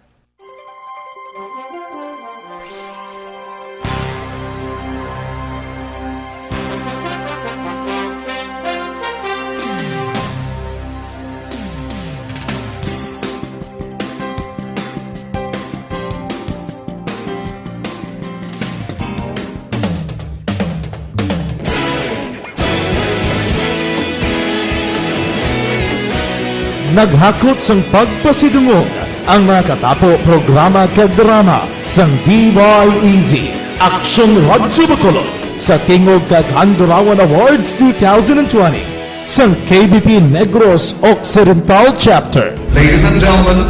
Naghakot sang pagpasidungog ang mga katapo programa kag drama sang D Y E Z, Aksyon Radyo Bacolod, sa tingog kag Handurawan Awards two thousand and twenty sang K B P Negros Occidental Chapter. Ladies and gentlemen,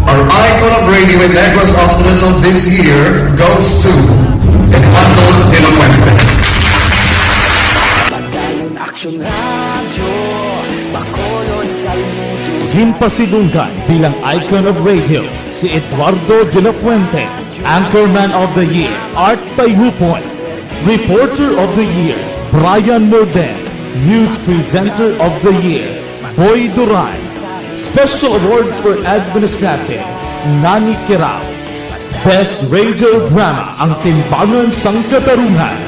our icon of radio in Negros Occidental this year goes to Eduardo de la Fuente. Padayon Aksyon Radyo, Bacolod, Salud. Ginpasidunggan bilang icon of radio si Eduardo de la Fuente, Anchorman of the Year, Art Payhupon, Reporter of the Year, Brian Morden, News Presenter of the Year, Boy Duran, Special Awards for Administrative, Nani Kirao, Best Radio Drama, Ang Timbangan sang Katarungan,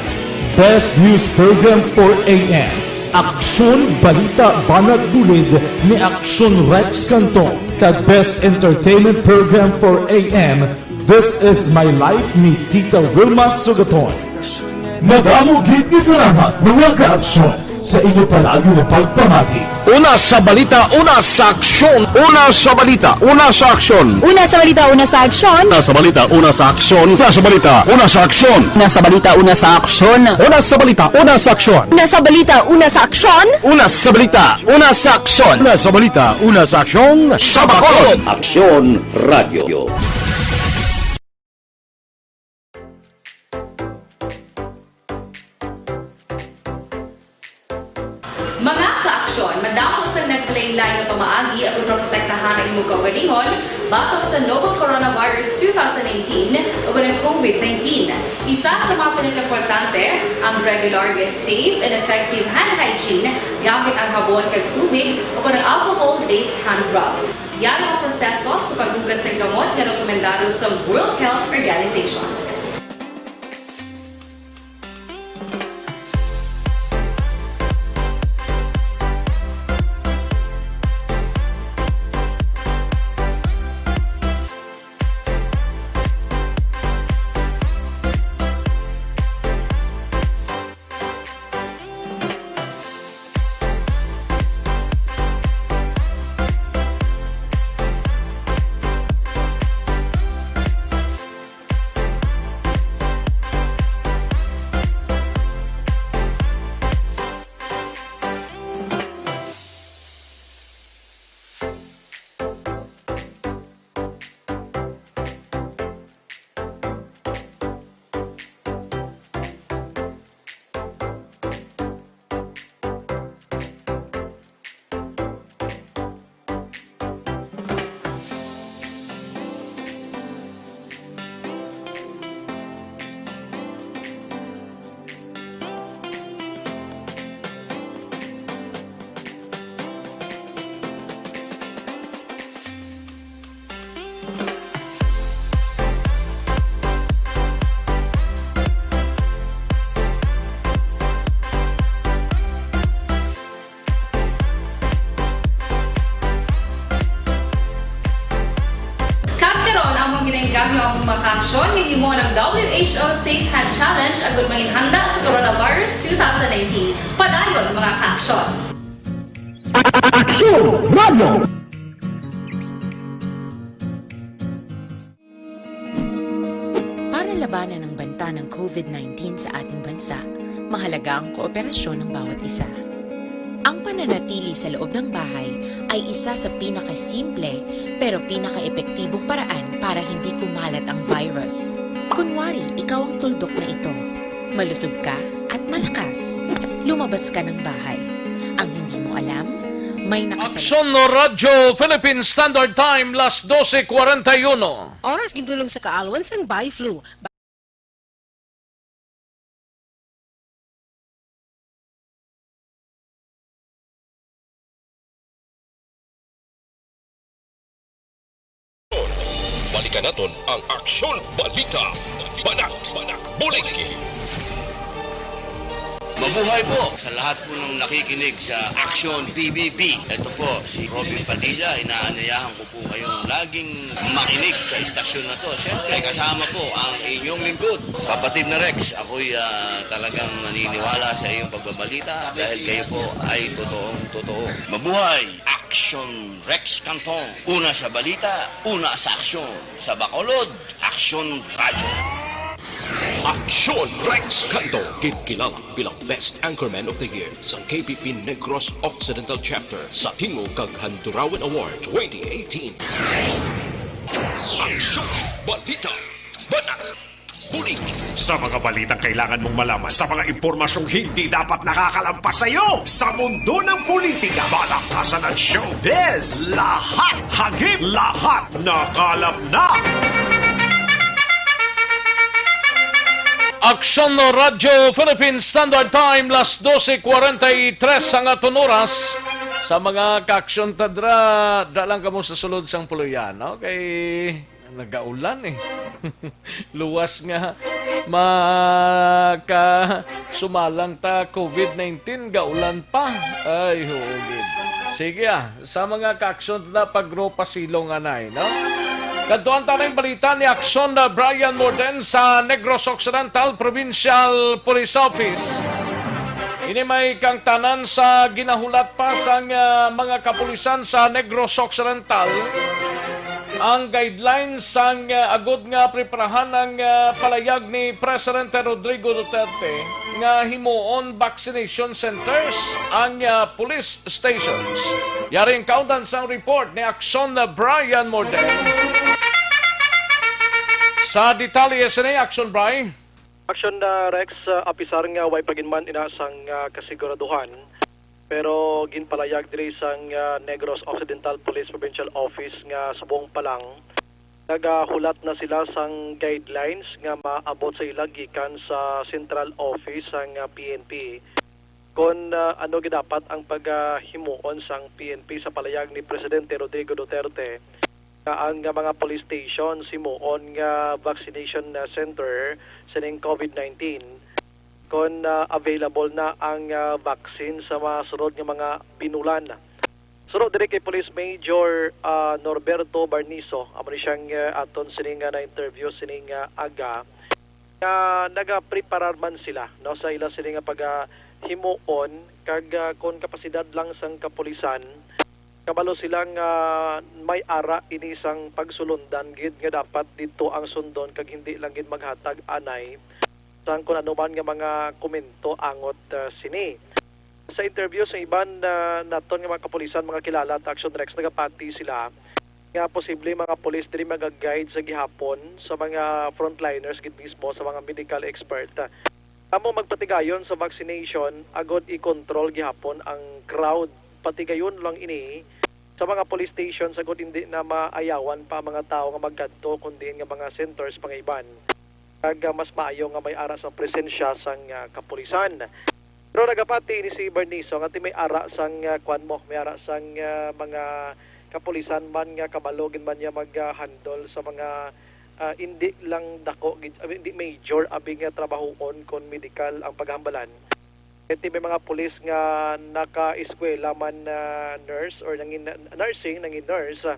Best News Program for A M, Aksyon Balita Banat Bulid ni Aksyon Rex Canton, kag Best Entertainment Program for A M, This Is My Life ni Tita Wilma Sugaton. Madamo gid nga salamat, mga ka-aksyon, sa inyo palagi nga pagpamati. Una sa balita, una sa aksyon. Una sa balita, una sa aksyon. Una sa balita, una sa aksyon. Una sa balita, una sa aksyon. Una sa balita, una sa aksyon. Una sa balita, una sa aksyon. Una sa balita, una sa aksyon. Una sa balita, una sa aksyon. Una sa balita, una sa aksyon. Una sa balita, una sa aksyon. Sa Bacolod. Aksyon Radio. Mga ka-aksyon, madamo sang nagkalainlain nga pamaagi agud maprotektahan ang imo kaugalingon batok sa novel coronavirus two thousand nineteen ug ang COVID nineteen. Isa sa mga pinakaimportante ang regular nga safe and effective hand hygiene gamit ang habon kag tubig o ang alcohol-based hand rub. Yari ang proseso sa paghugas sang kamot nga rekomendado sa World Health Organization. Kag karon, amon ginaengganyo ang mga kaaksyon nga himo ng W H O Safe Hand Challenge agud manginhanda sa coronavirus two thousand nineteen. Padayon, mga kaaksyon. Aksyon Radio! Para labanan ang banta ng COVID nineteen sa ating bansa, mahalaga ang kooperasyon ng bawat isa. Ang pananatili sa loob ng bahay ay isa sa pinakasimple pero pinakaepektibong paraan para hindi kumalat ang virus. Kunwari, ikaw ang tuldok na ito. Malusog ka at malakas. Lumabas ka ng bahay. Ang hindi mo alam, may nakasal- Aksyon Radyo Philippine Standard Time, las dose cuarenta y uno. Oras gintulong sa kaalwan sang Biflu. Balikan naton ang Aksyon Balita, Banat, Bulig. Mabuhay po sa lahat po ng nakikinig sa Aksyon P B B. Ito po si Robin Padilla, inaanyayahan ko po kayong laging makinig sa istasyon na to. Siyempre, kasama po ang inyong lingkod, Kapatid na Rex. Ako'y, ah, talagang naniniwala sa iyong pagbabalita dahil kayo po ay totoong totoo. Mabuhay! Aksyon Rex Cantong. Una sa balita, una sa aksyon. Sa Bacolod, Aksyon Radyo. Aksyon Rex Cantong, ginkilala bilang Best Anchorman of the Year sa K P P Negros Occidental Chapter sa Tingog kag Handurawan Award twenty eighteen. Aksyon, balita, bana. Sa mga balitang kailangan mong malaman, sa mga impormasyong hindi dapat nakakalampas sa iyo, sa mundo ng politika, balakasan at showbiz, lahat hagip, lahat nakalap na. Aksyon Radyo Philippine Standard Time, las doce cuarenta y tres ang aton oras. Sa mga kaaksyon ta dra, da lang kamo sa sulod sang puloyan, okay? Nagaulan eh. Luwas nga makasumalang ta COVID nineteen, gaulan pa. Ay, huugid. Sige ah, sa mga kaaksyon na pagro pasilong anay, no? Kadtuan ta ning balita ni Aksyon na Brian Morden sa Negros Occidental Provincial Police Office. Ini may kangtanan sa ginahulat pa sang ah, mga kapulisan sa Negros Occidental ang guidelines sang ah, agod nga preparahan ang ah, palayag ni Presidente Rodrigo Duterte nga himuon vaccination centers ang ah, police stations. Yari ang kaundan sang report ni Aksyon Brian Morden. Sa detalye sini, Aksyon Brian. Aksyon na Rex, ah, apisar nga way pa gid man ina sang ah, kasiguraduhan, pero ginpalayag diri sang ah, Negros Occidental Police Provincial Office nga subong pa lang nagahulat na sila sang guidelines nga maabot sa ila gikan sa central office sang ah, P N P kon ah, ano gid dapat ang pagahimuon sang P N P sa palayag ni Presidente Rodrigo Duterte nga ang nga mga police station himuon nga vaccination ah, center sining COVID nineteen kon ah, available na ang ah, vaccine sa mga sunod nga mga binulan. Sunod diri kay Police Major ah, Norberto Barnizo, amo ni siyang ah, aton sining nga na-interview sining ah, aga nga nagapreparar man sila, no, sa ila sini nga pagahimuon kag ah, kon kapasidad lang sang kapulisan, kabalo sila nga may ara ini sang pagsulundan gid nga dapat didto ang sundon kag hindi lang gid maghatag anay sang kon ano man nga mga komento angot ah, sini. Sa interview sa iban ah, naton nga mga kapulisan, mga kilala at Action Rex, nagapati sila nga posible mga pulis diri magaguide sa gihapon sa mga frontliners gid mismo, sa mga medical expert. Amo magpatigayon sa vaccination agod i-control gihapon ang crowd. Patigayon lang ini sa mga police stations agod hindi na maayawan pa ang mga tawo nga magkadto kun diin nga mga centers pangaiban. Kag ah, mas maayo nga may ara sang presensya sang ah, kapulisan. Pero nagapati ini si Berniso nga ti may ara sang ah, kwan mo, may ara sang ah, mga kapulisan man nga kabalo gid man niya mag-handle sa mga ah, indi lang dako gid, I mean, indi major abi nga trabahoon kon medikal ang paghambalan. Kay ti may mga pulis nga naka-eskwela man na nurse or nangin nursing, nangin nurse, ah,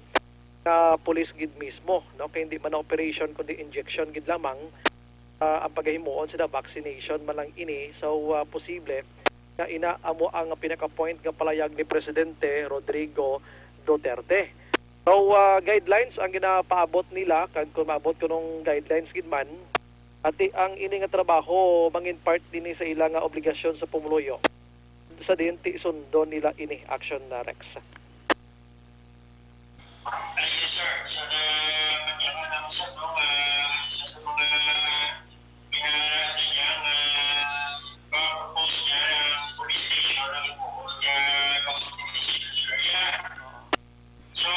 nga pulis gid mismo, no? Kay hindi man na operation kundi injection gid lamang ah, ang pagahimuon sila, vaccination man lang ini. So ah, posible nga ina amo ang pinaka-point nga palayag ni Presidente Rodrigo Duterte. So ah, guidelines ang ginapaabot nila kag kung maabot kunong guidelines gid man, ati ang ini nga trabaho mangin part dinhi sa ila nga obligasyon sa pumuluyo. Sa diin ti sundon nila ini, Action na Rex. Yes, sir. Sa mga, sa mga, sa mga, mga, mga, So,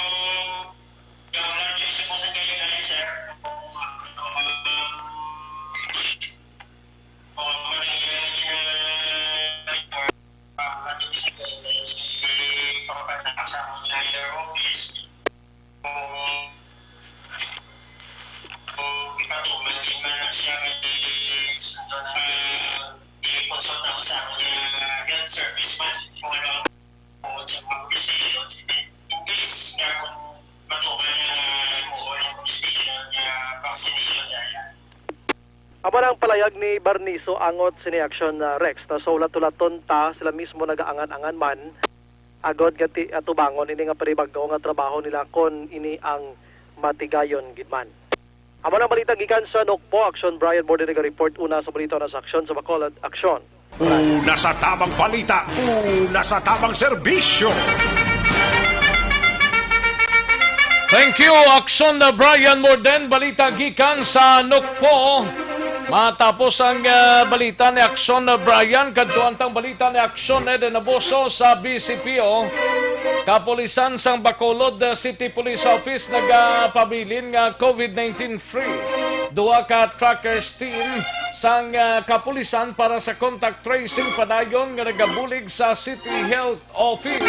Amo na ang palayag ni Barniso angot sini, Action na Rex. Na sa hulat-hulaton ta, sila mismo nagaangan-angan man agod nga ti-, atubangon ini nga panibag-o nga trabaho nila kon ini ang matigayon gid man. Amo na ang balita gikan sa Nokpo. Aksyon, Brian Borde naga-report una sa balita, una sa Aksyon sa Bacolod. Aksyon. Una sa tamang balita, una sa tamang serbisyo. Thank you, Aksyon na Brian Morden. Balita gikan sa Nokpo. Matapos ang, ah, balita ni Aksyon na Brian, kadto ang tang balita ni Aksyon Eden Abuso sa B C P O. Kapulisan sang Bacolod, ah, City Police Office nagapabilin nga COVID nineteen free. Duha ka trackers team sang, ah, kapulisan para sa contact tracing padayon nga nagabulig sa City Health Office.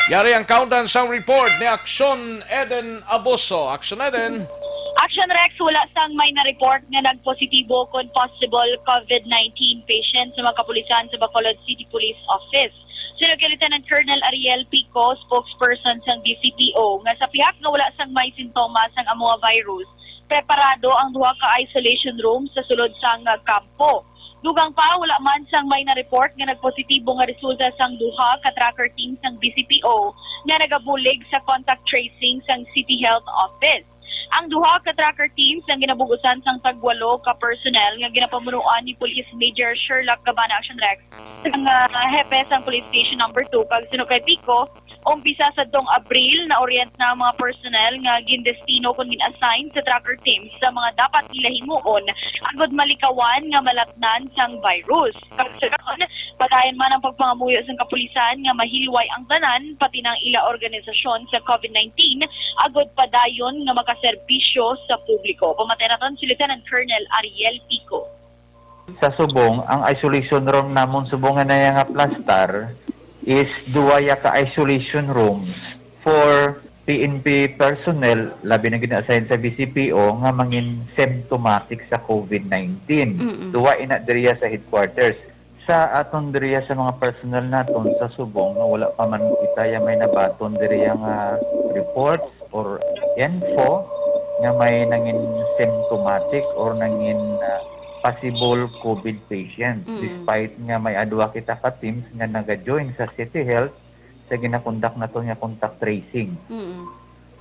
Yari ang kaundan sang report ni Aksyon Eden Abuso. Aksyon Eden. Action Rex, wala sang may na-report nga nagpositibo kon possible COVID nineteen patient sa mga kapulisan sa Bacolod City Police Office. Suno kay Lieutenant Colonel Ariel Pico, spokesperson sang D C P O, nga sa pihak nga wala sang may sintomas sang amo nga virus, preparado ang duha ka isolation room sa sulod sang, ah, kampo. Dugang pa, wala man sang may na-report nga nagpositibo nga resulta sang duha ka tracker team sang D C P O nga nagabulig sa contact tracing sang City Health Office. Ang duha ka tracker teams ang ginabug-usan sang tagwalo ka personnel nga ginapamunuan ni Police Major Sherlock Gabana Action Rex, sang, ah, hepe sang Police Station Number Two, kag suno kay Pico, umpisa sadtong Abril, na-orient na ang mga personnel nga gindestino kon gin-assign sa tracker teams sa mga dapat nila himuon agod malikawan nga malatnan sang virus. Kag sa karon, padayon man ang pagpangamuyo sang kapulisan nga mahilway ang tanan, pati na ang ila organisasyon sa COVID nineteen, agod padayon nga makaserbisyo sa publiko. Pamati naton si Lieutenant Colonel Ariel Pico. Sa subong, ang isolation room namon subong nga naya nga plastar is duwa ya ka isolation rooms for P N P personnel, labi na gid na-assign sa B C P O, nga mangin symptomatic sa COVID nineteen. Mm-mm. Duwa ina diriya sa headquarters. Sa aton diriya sa mga personnel naton sa subong, no, wala pa man kita ya may nabaton diriya nga reports or info nga may nangin symptomatic or nangin, ah, possible COVID patient, Mm. despite nga may adwa kita ka teams nga naga-join sa City Health sa ginakondak naton nga contact tracing. Mm.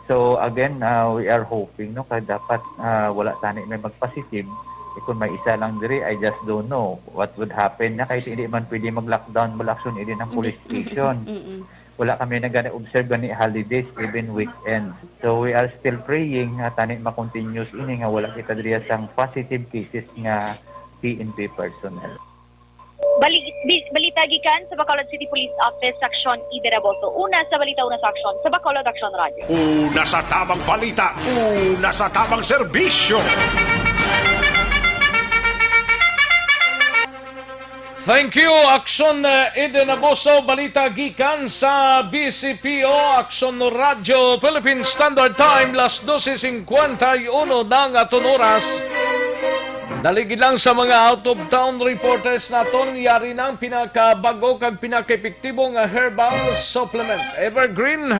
So, again, ah, we are hoping, no, kay dapat, ah, wala tani may magpositive. Eh, kung may isa lang diri, I just don't know what would happen na, kay hindi man pwede mag-lockdown, wala action, hindi ng police Hindi. station. Mm-mm. Wala kami nagani-observe gani holidays, even weekends. So, we are still praying nga tani ma-continuous ini nga wala kita diri sang positive cases nga P N P personnel. Bali-, bi-, balita gikan sa Bacolod City Police Office, Aksyon Eden Abuso. Una sa balita, una sa aksyon. Sa Bacolod Aksyon Radio. Una sa tamang balita, una sa tamang serbisyo. Thank you, Aksyon, eh, Eden Abuso. Balita gikan sa B C P O, Aksyon Radio, Philippine Standard Time, las doce cincuenta y uno na ang aton oras. Dali gid lang sa mga out-of-town reporters naton, yari na ang pinakabag-o kag pinakaepektibo nga herbal supplement, Evergreen.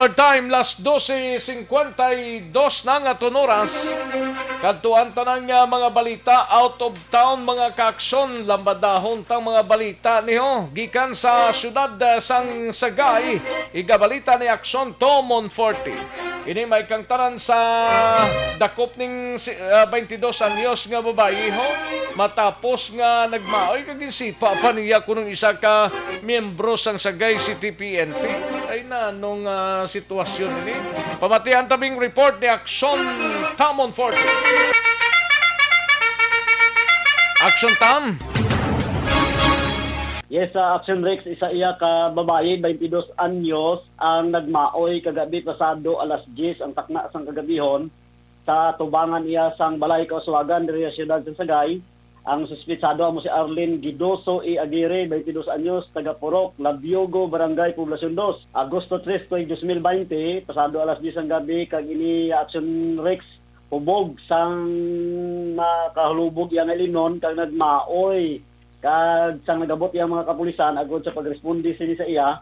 Our time, las doce cincuenta y dos na nga aton oras. Kadtuan tanan nga mga balita out of town, mga kaaksyon, lambadahon tang mga balita niho gikan sa siyudad, ah, sang Sagay. Igabalita ni Aksyon Tom Monforte. Ini may kangtaran sa dakop ning si, ah, twenty-dos anyos nga babayi ho, matapos nga nagmaoy kag ginsipa pa niya kuno isa ka miyembro sang Sagay City P N P. Ay, nanong, ah, sitwasyon ini? Pamatian tabing report ni Aksyon Tom Monforte. Aksyon Tom. Yes, sa Action Rex, isa iya ka babayi, twenty-dos anyos, ang nagmaoy kagabi pasado alas diyes ang takna sang kagabihon sa tubangan iya sang balay kauswagan diri sa siyudad sa Sagay. Ang suspitsado amo si Arlene Gidoso E. Aguirre, twenty-dos anyos, taga Purok, Labiogo, Barangay Poblacion dos. Agosto tres, tuig dos mil baynte, pasado alas diyes ang gabi, kag ini Action Rex, hubog sang makahulubog iya nga ilimnon kag nagmaoy. Kag sang nagabot iya mga kapulisan agod sa pagresponde sini sa iya,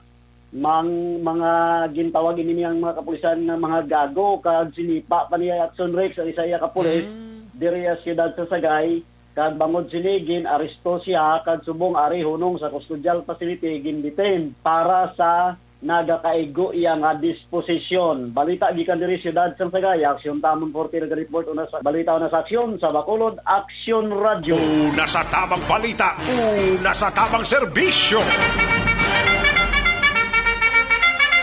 mang, mga gintawag ini niyang mga kapulisan nga mga gago, kag sinipa pa niya Action Rex ang isa iya kapulis Mm. diri sa siyudad sa Sagay, kag bangod sini gin-aresto siya kag subong ari hunong sa custodial facility gin-detain para sa nagakaigo iya nga disposisyon. Balita gikan diri siyudad sang Sagay, Aksyon Tom Monforte naga-report. Una sa balita, una sa aksyon sa Bacolod, Aksyon Radyo. Una sa tabang balita, una sa tabang serbisyo.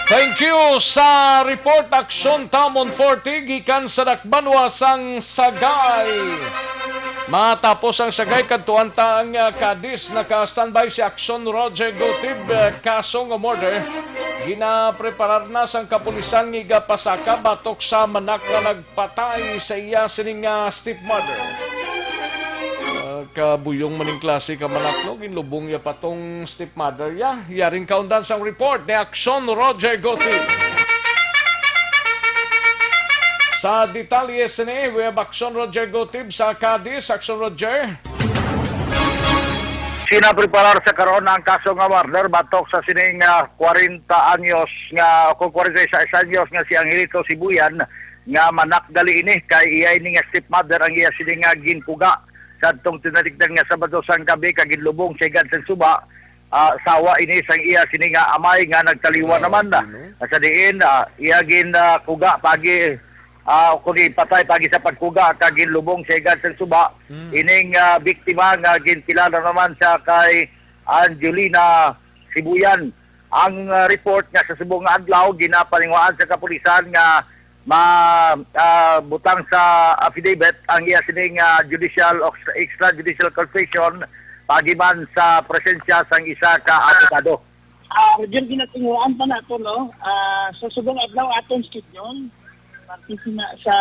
Thank you sa report, Aksyon Tom Monforte, gikan sa Dakbanwa sang Sagay. Matapos ang Sagay, kadtuan ta ang, ah, Cadiz. Naka-standby si Aksyon Roger Gutib, ah, kaso nga murder. Ginapreparar na sang kapulisan nga igapasaka batok sa manak nga nagpatay sa iya sining, ah, stepmother. Ah, kabuyong man ning klase ka manak, no? Ginlubong ya pa tong stepmother ya. Yaring kaundan sang report ni Aksyon Roger Gutib. Sa detalye sini, we have Aksyon Roger Gutib sa Cadiz. Aksyon Roger. Ginapreparar sa karon ang kaso nga murder batok sa sining, ah, kwarenta anyos nga, o kung kwarenta y seis anyos nga si Angelito Sibuyan, nga manak gali ini kay iya ini nga stepmother ang iya sini nga ginkuga sadtong tinalikdan nga Sabado sang gabi kag ginlubong sa higad sang suba. Ah, sawa ini sang iya sini nga amay nga nagtaliwa Grabe, naman na. no? Sa diin, ah, iya gin, ah, kuga pagi, ah, kundi patay pagi sa pagkuga kag ginlubong sa higad sang suba. Mm. Ining, ah, biktima nga ginkilala naman siya kay Angelina Sibuyan. Ang, ah, report nga sa subong nga adlaw ginapaninguhaan sa kapulisan nga ma, ah, butang sa affidavit ang iya sining, ah, judicial o extrajudicial confession paagi man sa presensya sang isa ka abogado. Ah, Roger, ginatinguhaan pa nato, no? Ah, sa subong adlaw atong schedule, parte sina sa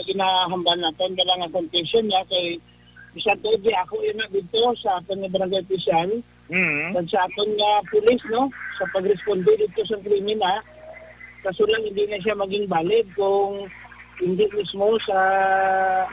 ginahambal naton nga lang ang confession niya kay bisan tuod di ako yun na dito sa aton nga barangay official, Mm. kag sa aton nga pulis, no, sa pagresponde dito sa krimen, ha. Kaso lang, hindi na siya maging valid kung hindi mismo sa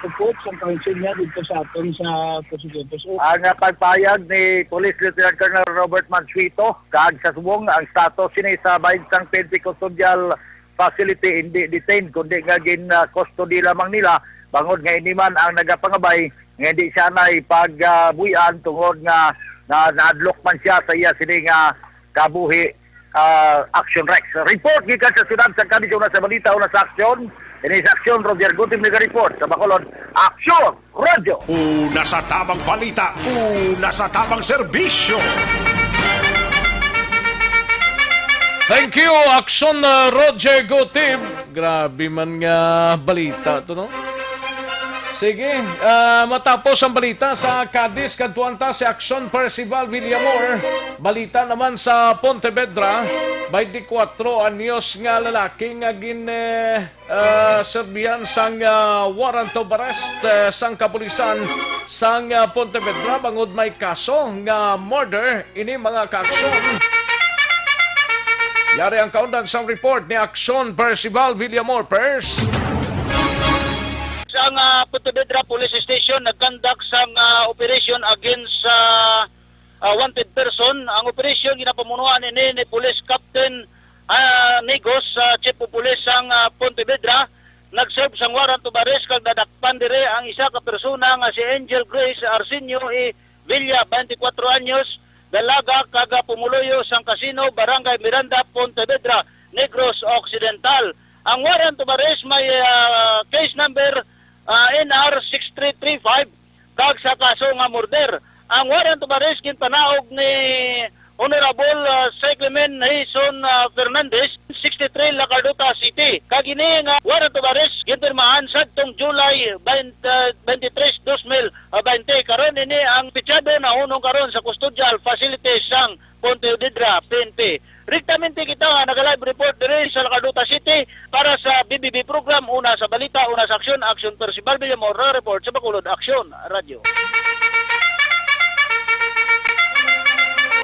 upod sa counsel niya dito sa aton sa prosecutor. So, Ang, ah, pagpayag ni Police Lieutenant Colonel Robert Mansueto, kag sa subong ang status sini sa bahin sang P N P custodial facility, hindi detained, kundi nga gin, ah, custody lamang nila, bangod nga ini man ang nagapangabay nga hindi siya nay pagbuy-an tungod nga na, naadlok man siya sa iya sini nga kabuhi, ah, Action Rex. Report gikan sa siyudad sa Cadiz, una sa balita, una sa aksyon. Ini sa aksyon, Roger Gutim nag-report sa Bacolod. Aksyon! Radyo. Una sa tabang balita, una sa tabang serbisyo. Thank you, Aksyon, uh, Roger Gutib. Grabe man nga balita to, no? Sige, ah, matapos ang balita sa Cadiz, kadtuan ta si Aksyon Percival Villamor. Balita naman sa Pontevedra, twenty-four anyos nga lalaki nga gin, eh, ah, serbihan sang, ah, warrant of arrest, eh, sang kapulisan sang, ah, Pontevedra bangod may kaso nga murder ini, mga kaaksyon. Yari ang kaundan sang report ni Aksyon Percival Villamor. Pers. Sang, ah, Pontevedra Police Station nagkandak sang, ah, operation against sa, ah, wanted person. Ang operation ginapamunuan ini ni Police Captain, ah, Negros, ah, Chief of Police sang, ah, Pontevedra, nag-serve sang warrant of arrest kag nadakpan diri ang isa ka persona nga si Angel Grace Arsenio E. Villa, twenty-four anyos, dalaga kag, ah, pumuluyo sang Casino, Barangay Miranda, Pontevedra, Negros Occidental. Ang warrant of arrest may, ah, case number, ah, N R six three three five kag sa kaso nga murder. Ang warrant of arrest ginpanaog ni Honorable, ah, Cyclamen Hison, ah, Fernandez, sixty-three, La Carlota City. Kag ini nga warrant of arrest ginpirmahan sadtong July twenty, ah, twenty-three, dos mil twenty. Karon ini ang pitsado na hunong karon sa custodial facility sang Pontevedra P N P. Direktamente kita nga nag-live report diri sa La Carlota City para sa B B B program, una sa balita, una sa aksyon, Aksyon Percival Villamor, report sa Bacolod Aksyon Radio.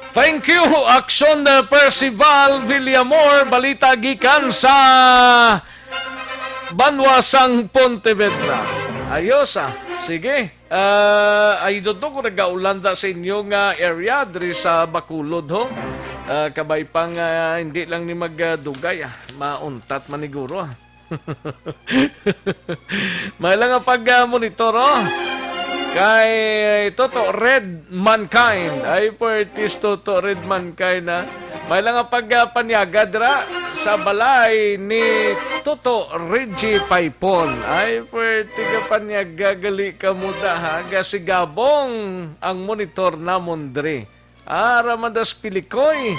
Thank you, Aksyon, uh, Percival Villamor. Balita gikan sa banwa sang Pontevedra. Ayos, ah. Sige. Ah, I don't know kung nagaulan da sa inyo nga area diri sa Bacolod, ho. Ah, kabay pang, ah, hindi lang ni magdugay, ah. Mauntat man niguro, ah. May lang nga pag, ah, monitor, oh. Kay Toto Red Mankind. Ay, Pertis Toto Red Mankind, ah. May lang nga pag, ah, panyaga dira sa balay ni Toto Reggie Paipon. Ay, Perti ka panyaga, gali ka muda, ha. Gasigabong ang monitor namon diri. Ara man das pilikoy.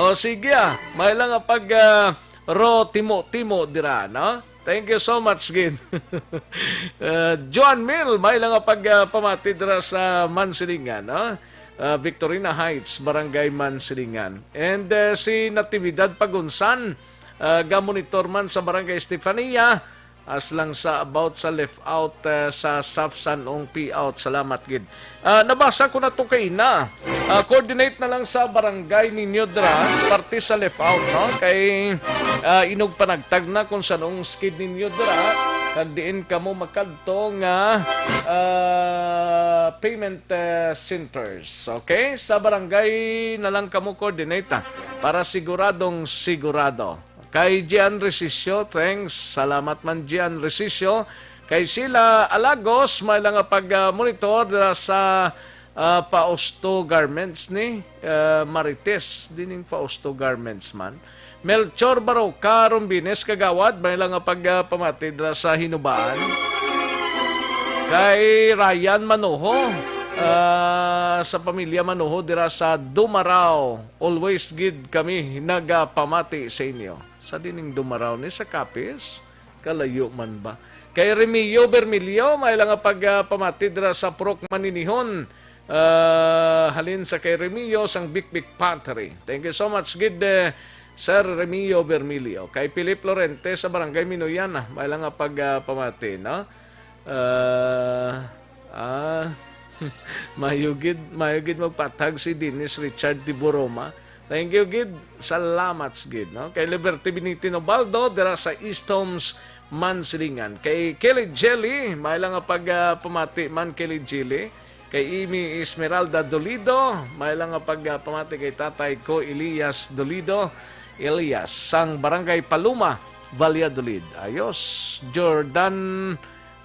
O, sige, ah. May lang nga pag, ah, ro timo-timo dira, no? Thank you so much, gid. Uh, Joan Mill, may lang nga pag, ah, pamati dira sa Mansilingan, no? Ah, Victorina Heights, Barangay Mansilingan. And, ah, si Natividad Pagunsan, ah, gamonitor man sa Barangay Estefania, as lang sa about sa left out, ah, sa Safsan ong P out. Salamat gid. Ah, nabasa ko na to kay na. Ah, coordinate na lang sa barangay ninyo dira, parte sa left out, no? Kay, ah, inugpanagtag na kung san-ong skid ninyo dira, kag diin kamo makadto nga, ah, payment, ah, centers. Okay? Sa barangay na lang kamo coordinate, ah, para siguradong sigurado. Kay Gian Resicio, thanks. Salamat man, Gian Resicio. Kay Sheila Alagos, may lang nga pag, ah, monitor dira sa, ah, Fausto Garments ni, ah, Marites, dining Fausto Garments man. Melchor Baroca Rombines, Kagawad, may lang nga pag, ah, pamati dira sa Hinubaan. Kay Ryan Manoho, ah, sa pamilya Manoho dira sa Dumarao, always gid kami nagapamati sa inyo. Sa dining Dumarao ni sa Capiz, kalayo man ba? Kay Remio Bermilio, may lang nga pag, ah, pamati dira sa Purok Maninihon. Ah, halin sa kay Remio sang Bikbik Pottery. Thank you so much, gid, eh, Sir Remio Bermilio. Kay Philip Lorente sa Barangay Minoyan, ah, may lang nga pag, ah, pamati, no? Ah, ah, mayo gid, mayo gid magpatag si Dennis Richard Tiburoma. Thank you gid. Salamat gid, no? Kay Liberty Binitin Ubaldo dira sa East Homes, Mansilingan. Kay Kelly Jelly, may lang nga pag, ah, pamati man, Kelly Jelly. Kay Amy Esmeralda Dolido, may lang nga pag, ah, pamati kay tatay ko, Elias Dolido. Elias, sang Barangay Paluma, Valladolid. Ayos. Jordan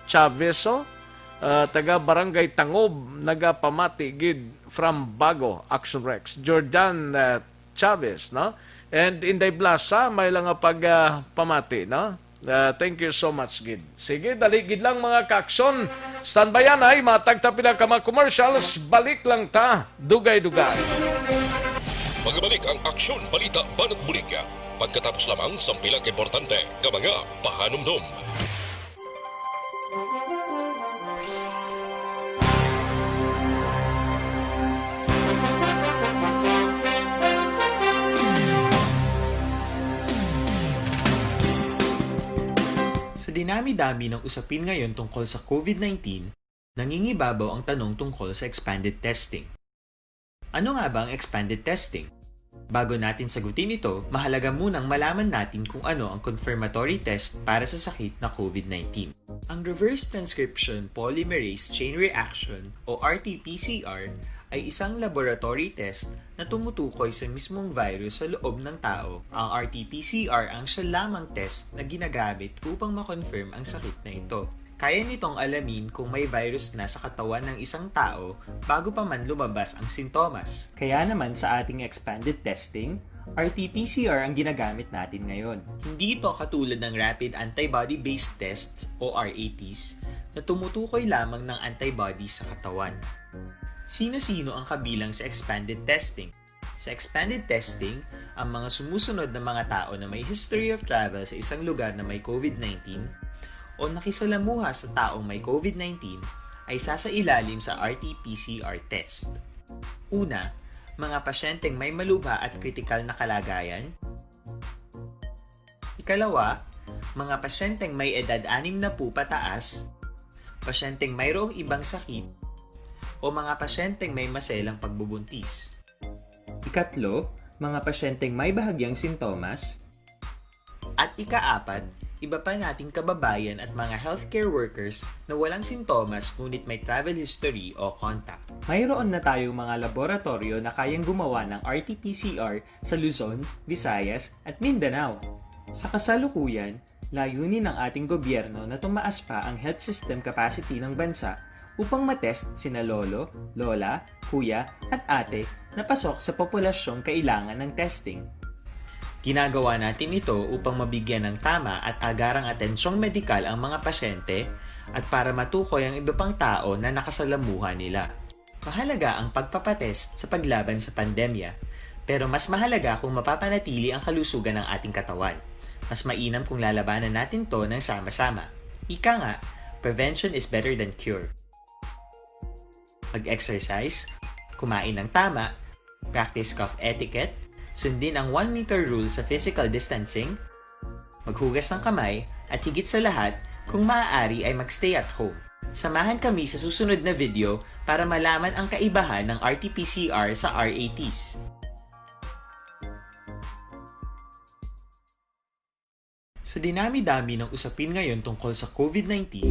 Chaveso, ah, taga Barangay Tangob, nagapamati gid from Bago, Action Rex. Jordan, ah, Chavez, no? And Inday Blasa, may lang nga pag, ah, pamati, no? Ah, thank you so much, gid. Sige, dali gid lang, mga kaaksyon. Standbyan ay matag ta pila ka mga commercials. Balik lang ta, dugay-dugay. Magbalik ang Aksyon Balita Banat Bulig pagkatapos lamang sang pila ka importante nga mga pahanumdom. Sa dinami-dami ng usapin ngayon tungkol sa COVID nineteen, nangingibabaw ang tanong tungkol sa expanded testing. Ano nga ba ang expanded testing? Bago natin sagutin ito, mahalaga munang malaman natin kung ano ang confirmatory test para sa sakit na COVID nineteen. Ang reverse transcription polymerase chain reaction o R T P C R ay isang laboratory test na tumutukoy sa mismong virus sa loob ng tao. Ang R T P C R ang siya lamang test na ginagamit upang ma-confirm ang sakit na ito. Kaya nitong alamin kung may virus na sa katawan ng isang tao bago pa man lumabas ang sintomas. Kaya naman sa ating expanded testing, R T P C R ang ginagamit natin ngayon. Hindi ito katulad ng rapid antibody-based tests o R A Ts na tumutukoy lamang ng antibody sa katawan. Sino-sino ang kabilang sa expanded testing? Sa expanded testing, ang mga sumusunod na mga tao na may history of travel sa isang lugar na may COVID nineteen o nakisalamuha sa taong may COVID nineteen ay sasailalim sa R T P C R test. Una, mga pasyenteng may malubha at kritikal na kalagayan. Ikalawa, mga pasyenteng may edad anim na po pataas, pasyenteng mayroong ibang sakit, o mga pasyenteng may maselang pagbubuntis. Ikatlo, mga pasyenteng may bahagyang sintomas. At ikaapat, iba pa nating kababayan at mga healthcare workers na walang sintomas ngunit may travel history o contact. Mayroon na tayong mga laboratoryo na kayang gumawa ng R T P C R sa Luzon, Visayas, at Mindanao. Sa kasalukuyan, layunin ng ating gobyerno na tumaas pa ang health system capacity ng bansa upang matest sina lolo, lola, kuya, at ate na pasok sa populasyong kailangan ng testing. Ginagawa natin ito upang mabigyan ng tama at agarang atensyong medikal ang mga pasyente at para matukoy ang iba pang tao na nakasalamuha nila. Mahalaga ang pagpapatest sa paglaban sa pandemya, pero mas mahalaga kung mapapanatili ang kalusugan ng ating katawan. Mas mainam kung lalabanan natin 'to ng sama-sama. Ika nga, prevention is better than cure. Mag-exercise, kumain ng tama, practice cough etiquette, sundin ang one meter rule sa physical distancing, maghugas ng kamay, at higit sa lahat, kung maaari ay mag-stay at home. Samahan kami sa susunod na video para malaman ang kaibahan ng R T P C R sa R A Ts. Sa dinami-dami ng usapin ngayon tungkol sa COVID nineteen,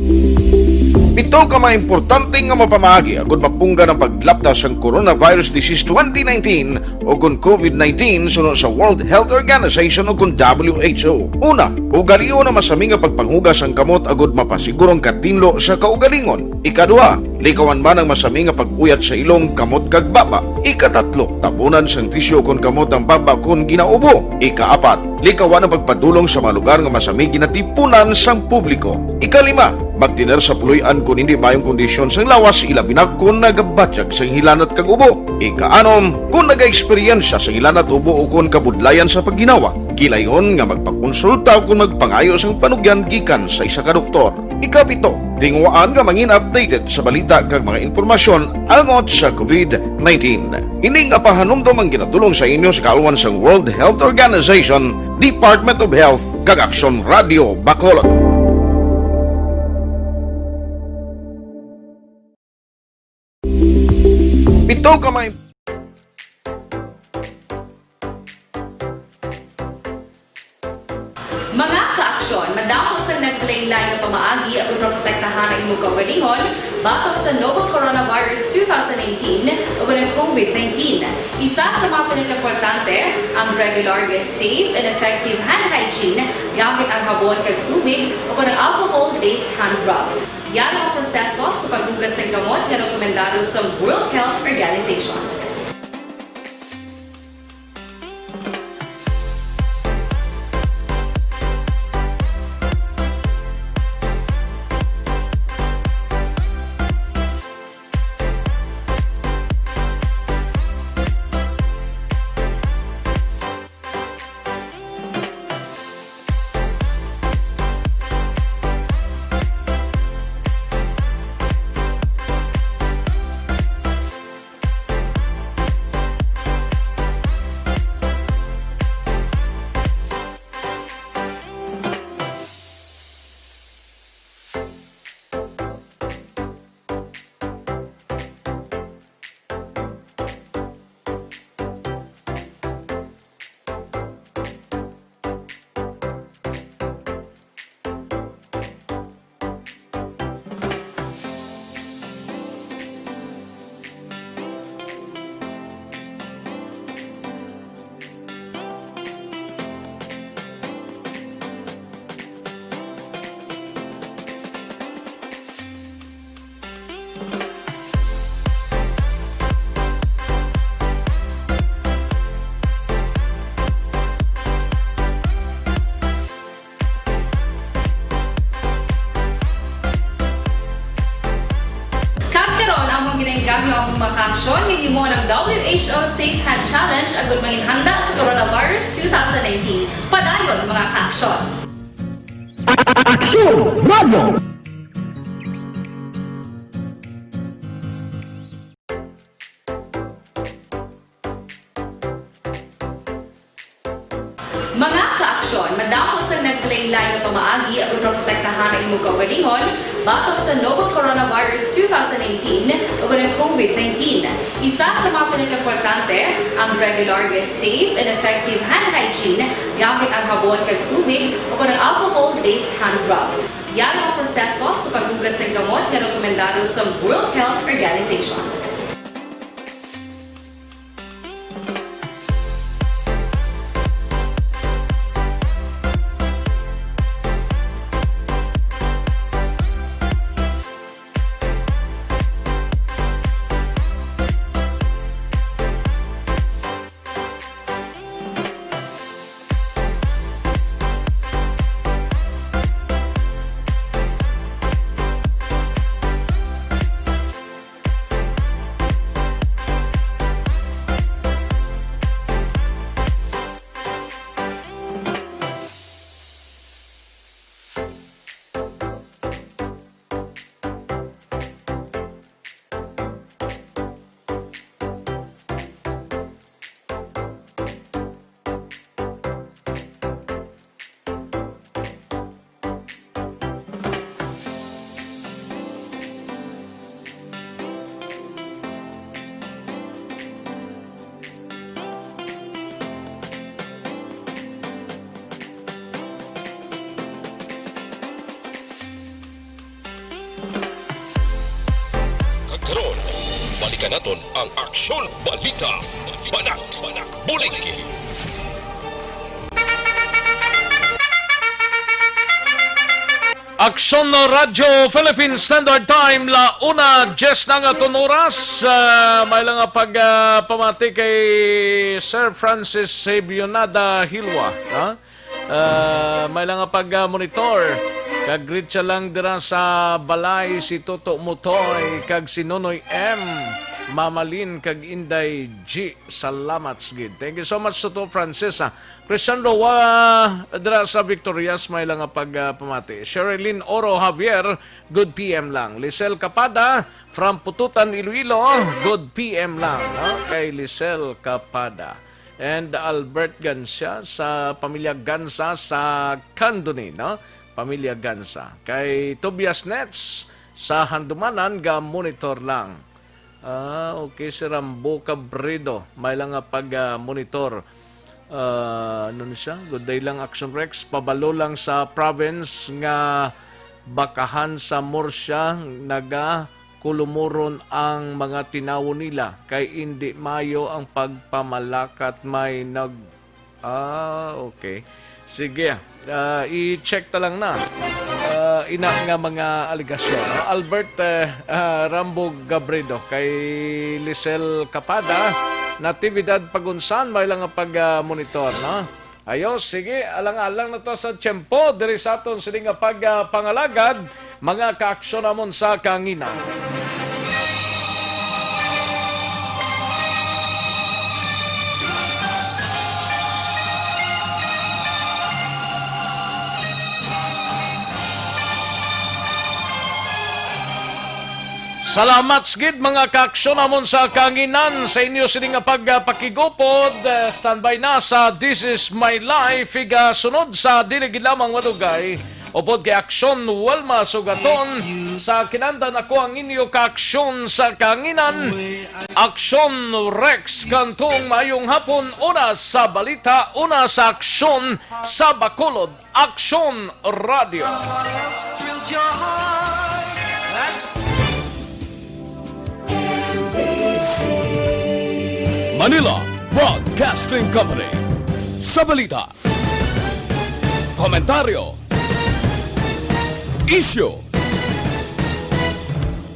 Pito ka mga importante nga mapamaagi agud mapunggan ang paglapta sang coronavirus disease twenty nineteen o kon COVID nineteen suno sa World Health Organization o kon W H O. Una, ugalion ang masami nga pagpanghugas sang kamot agud mapasiguro ang katinlo sa kaugalingon. Ikaduha, likawan man ang masami nga pag-uyat sa ilong, kamot, kag baba. Ikatatlo, tabunan sang tisyu kon kamot ang baba kon ginaubo. Ikaapat, likawan ang pagpadulong sa mga lugar nga masami ginatipunan sang publiko. Ikalima, magtener sa puloy-an kon hindi maayong kondisyon sang lawas, ilabi na kon nagabatyag sang hilanat kag ubo. Ikaanom, kon nagaeksperyensya sang hilanat, ubo, o kon kabudlayan sa pagginawa, gilayon nga magpakonsulta o kon magpangayo sang panugyan gikan sa isa ka doktor. Ikapito, tinguhaan nga mangin-updated sa balita kag mga impormasyon angot sa COVID nineteen. Ini nga pahanumdom ang ginadul-ong sa inyo sa kaalwan sang World Health Organization, Department of Health, kag Aksyon Radio Bacolod. Pito ka may Mga kaaksyon, madamo sang naglain-lain nga pamaagi agud maprotektahan ang imong kaugalingon batok sa novel coronavirus two thousand nineteen o ang COVID nineteen. Isa sa mga pinakaimportante, ang regular nga safe and effective hand hygiene gamit ang habon kag tubig o ang alcohol-based hand rub. Yara ang proseso sa paghugas sang kamot nga rekomendado sa World Health Organization. Ang among mga kaaksyon nga himo ng W H O Safe Hand Challenge agud mangin handa sa coronavirus two thousand nineteen. Padayon, mga kaaksyon. Aksyon Radio! Mga kaaksyon, madamo sang naglain-lain nga pamaagi aron maprotektahan ang imong kaugalingon batok sa novel coronavirus two thousand nineteen ug ang COVID nineteen. Isa sa mga pinakaimportante, ang regular nga safe and effective hand hygiene gamit ang habon kag tubig o ang alcohol-based hand rub. Yan ang proseso sa paghugas ng gamot nga rekomendado sa World Health Organization. Kag karon, balikan naton ang Aksyon Balita. Banat, Banat, Bulig. Aksyon Radyo Philippine Standard Time, la una diez na nga aton oras. Ah, may lang nga pag, ah, pamati kay Sir Francis Sabionada Hilwa, ha? Ah, may lang nga pag, ah, monitor. Kag greet siya lang dira sa balay si Toto Mutoy kag si Nonoy M, Mama Lynn kag Inday G. Salamat gid. Thank you so much, Toto Francis, ha. Christian Roa, dira sa Victorias, may lang nga pag, ah, pamati. Sherilyn Oro Javier, good P M lang. Lisel Kapada, from Pututan, Iloilo, good P M lang, no? Kay Lisel Kapada. And Albert Gancia sa pamilya Gansa sa Candoni, no? Pamilya Gansa. Kay Tobias Nets sa Handumanan, ga monitor lang. Ah, okay, si Rambo Cabredo, may lang nga pag, ah, monitor. Ah, ano ni siya? Good day lang, Action Rex. Pabalo lang sa province nga bakahan sa Murcia, naga kulumuron ang mga tinawo nila kay indi mayo ang pagpamalakat may nag Ah, okay. Sige, ah, i-check ta lang na. Ah, ina nga mga alegasyon, no? Albert, eh, ah, Rambo Gabredo kay Lisel Kapada, Natividad Pagunsan, may lang nga pag, ah, monitor, no? Ayo, sige, alang-alang na ta sa tiyempo diri sa aton sini nga pag, ah, pangalagad. Mga kaaksyon namon sa kahanginan. Salamat gid, mga kaaksyon namon sa kahanginan, sa inyo sini nga pagpakigupod. Eh, standby na sa This Is My Life, igasunod sa dili gid lamang madugay. Upod kay Aksyon Wilma Sugaton sa kinandan, ako ang inyo kaaksyon sa kahanginan, Aksyon Rex Cantong. Maayong hapon, una sa balita, una sa aksyon sa Bacolod, Aksyon Radio. Manila Broadcasting Company. Sa balita, komentaryo, isyu,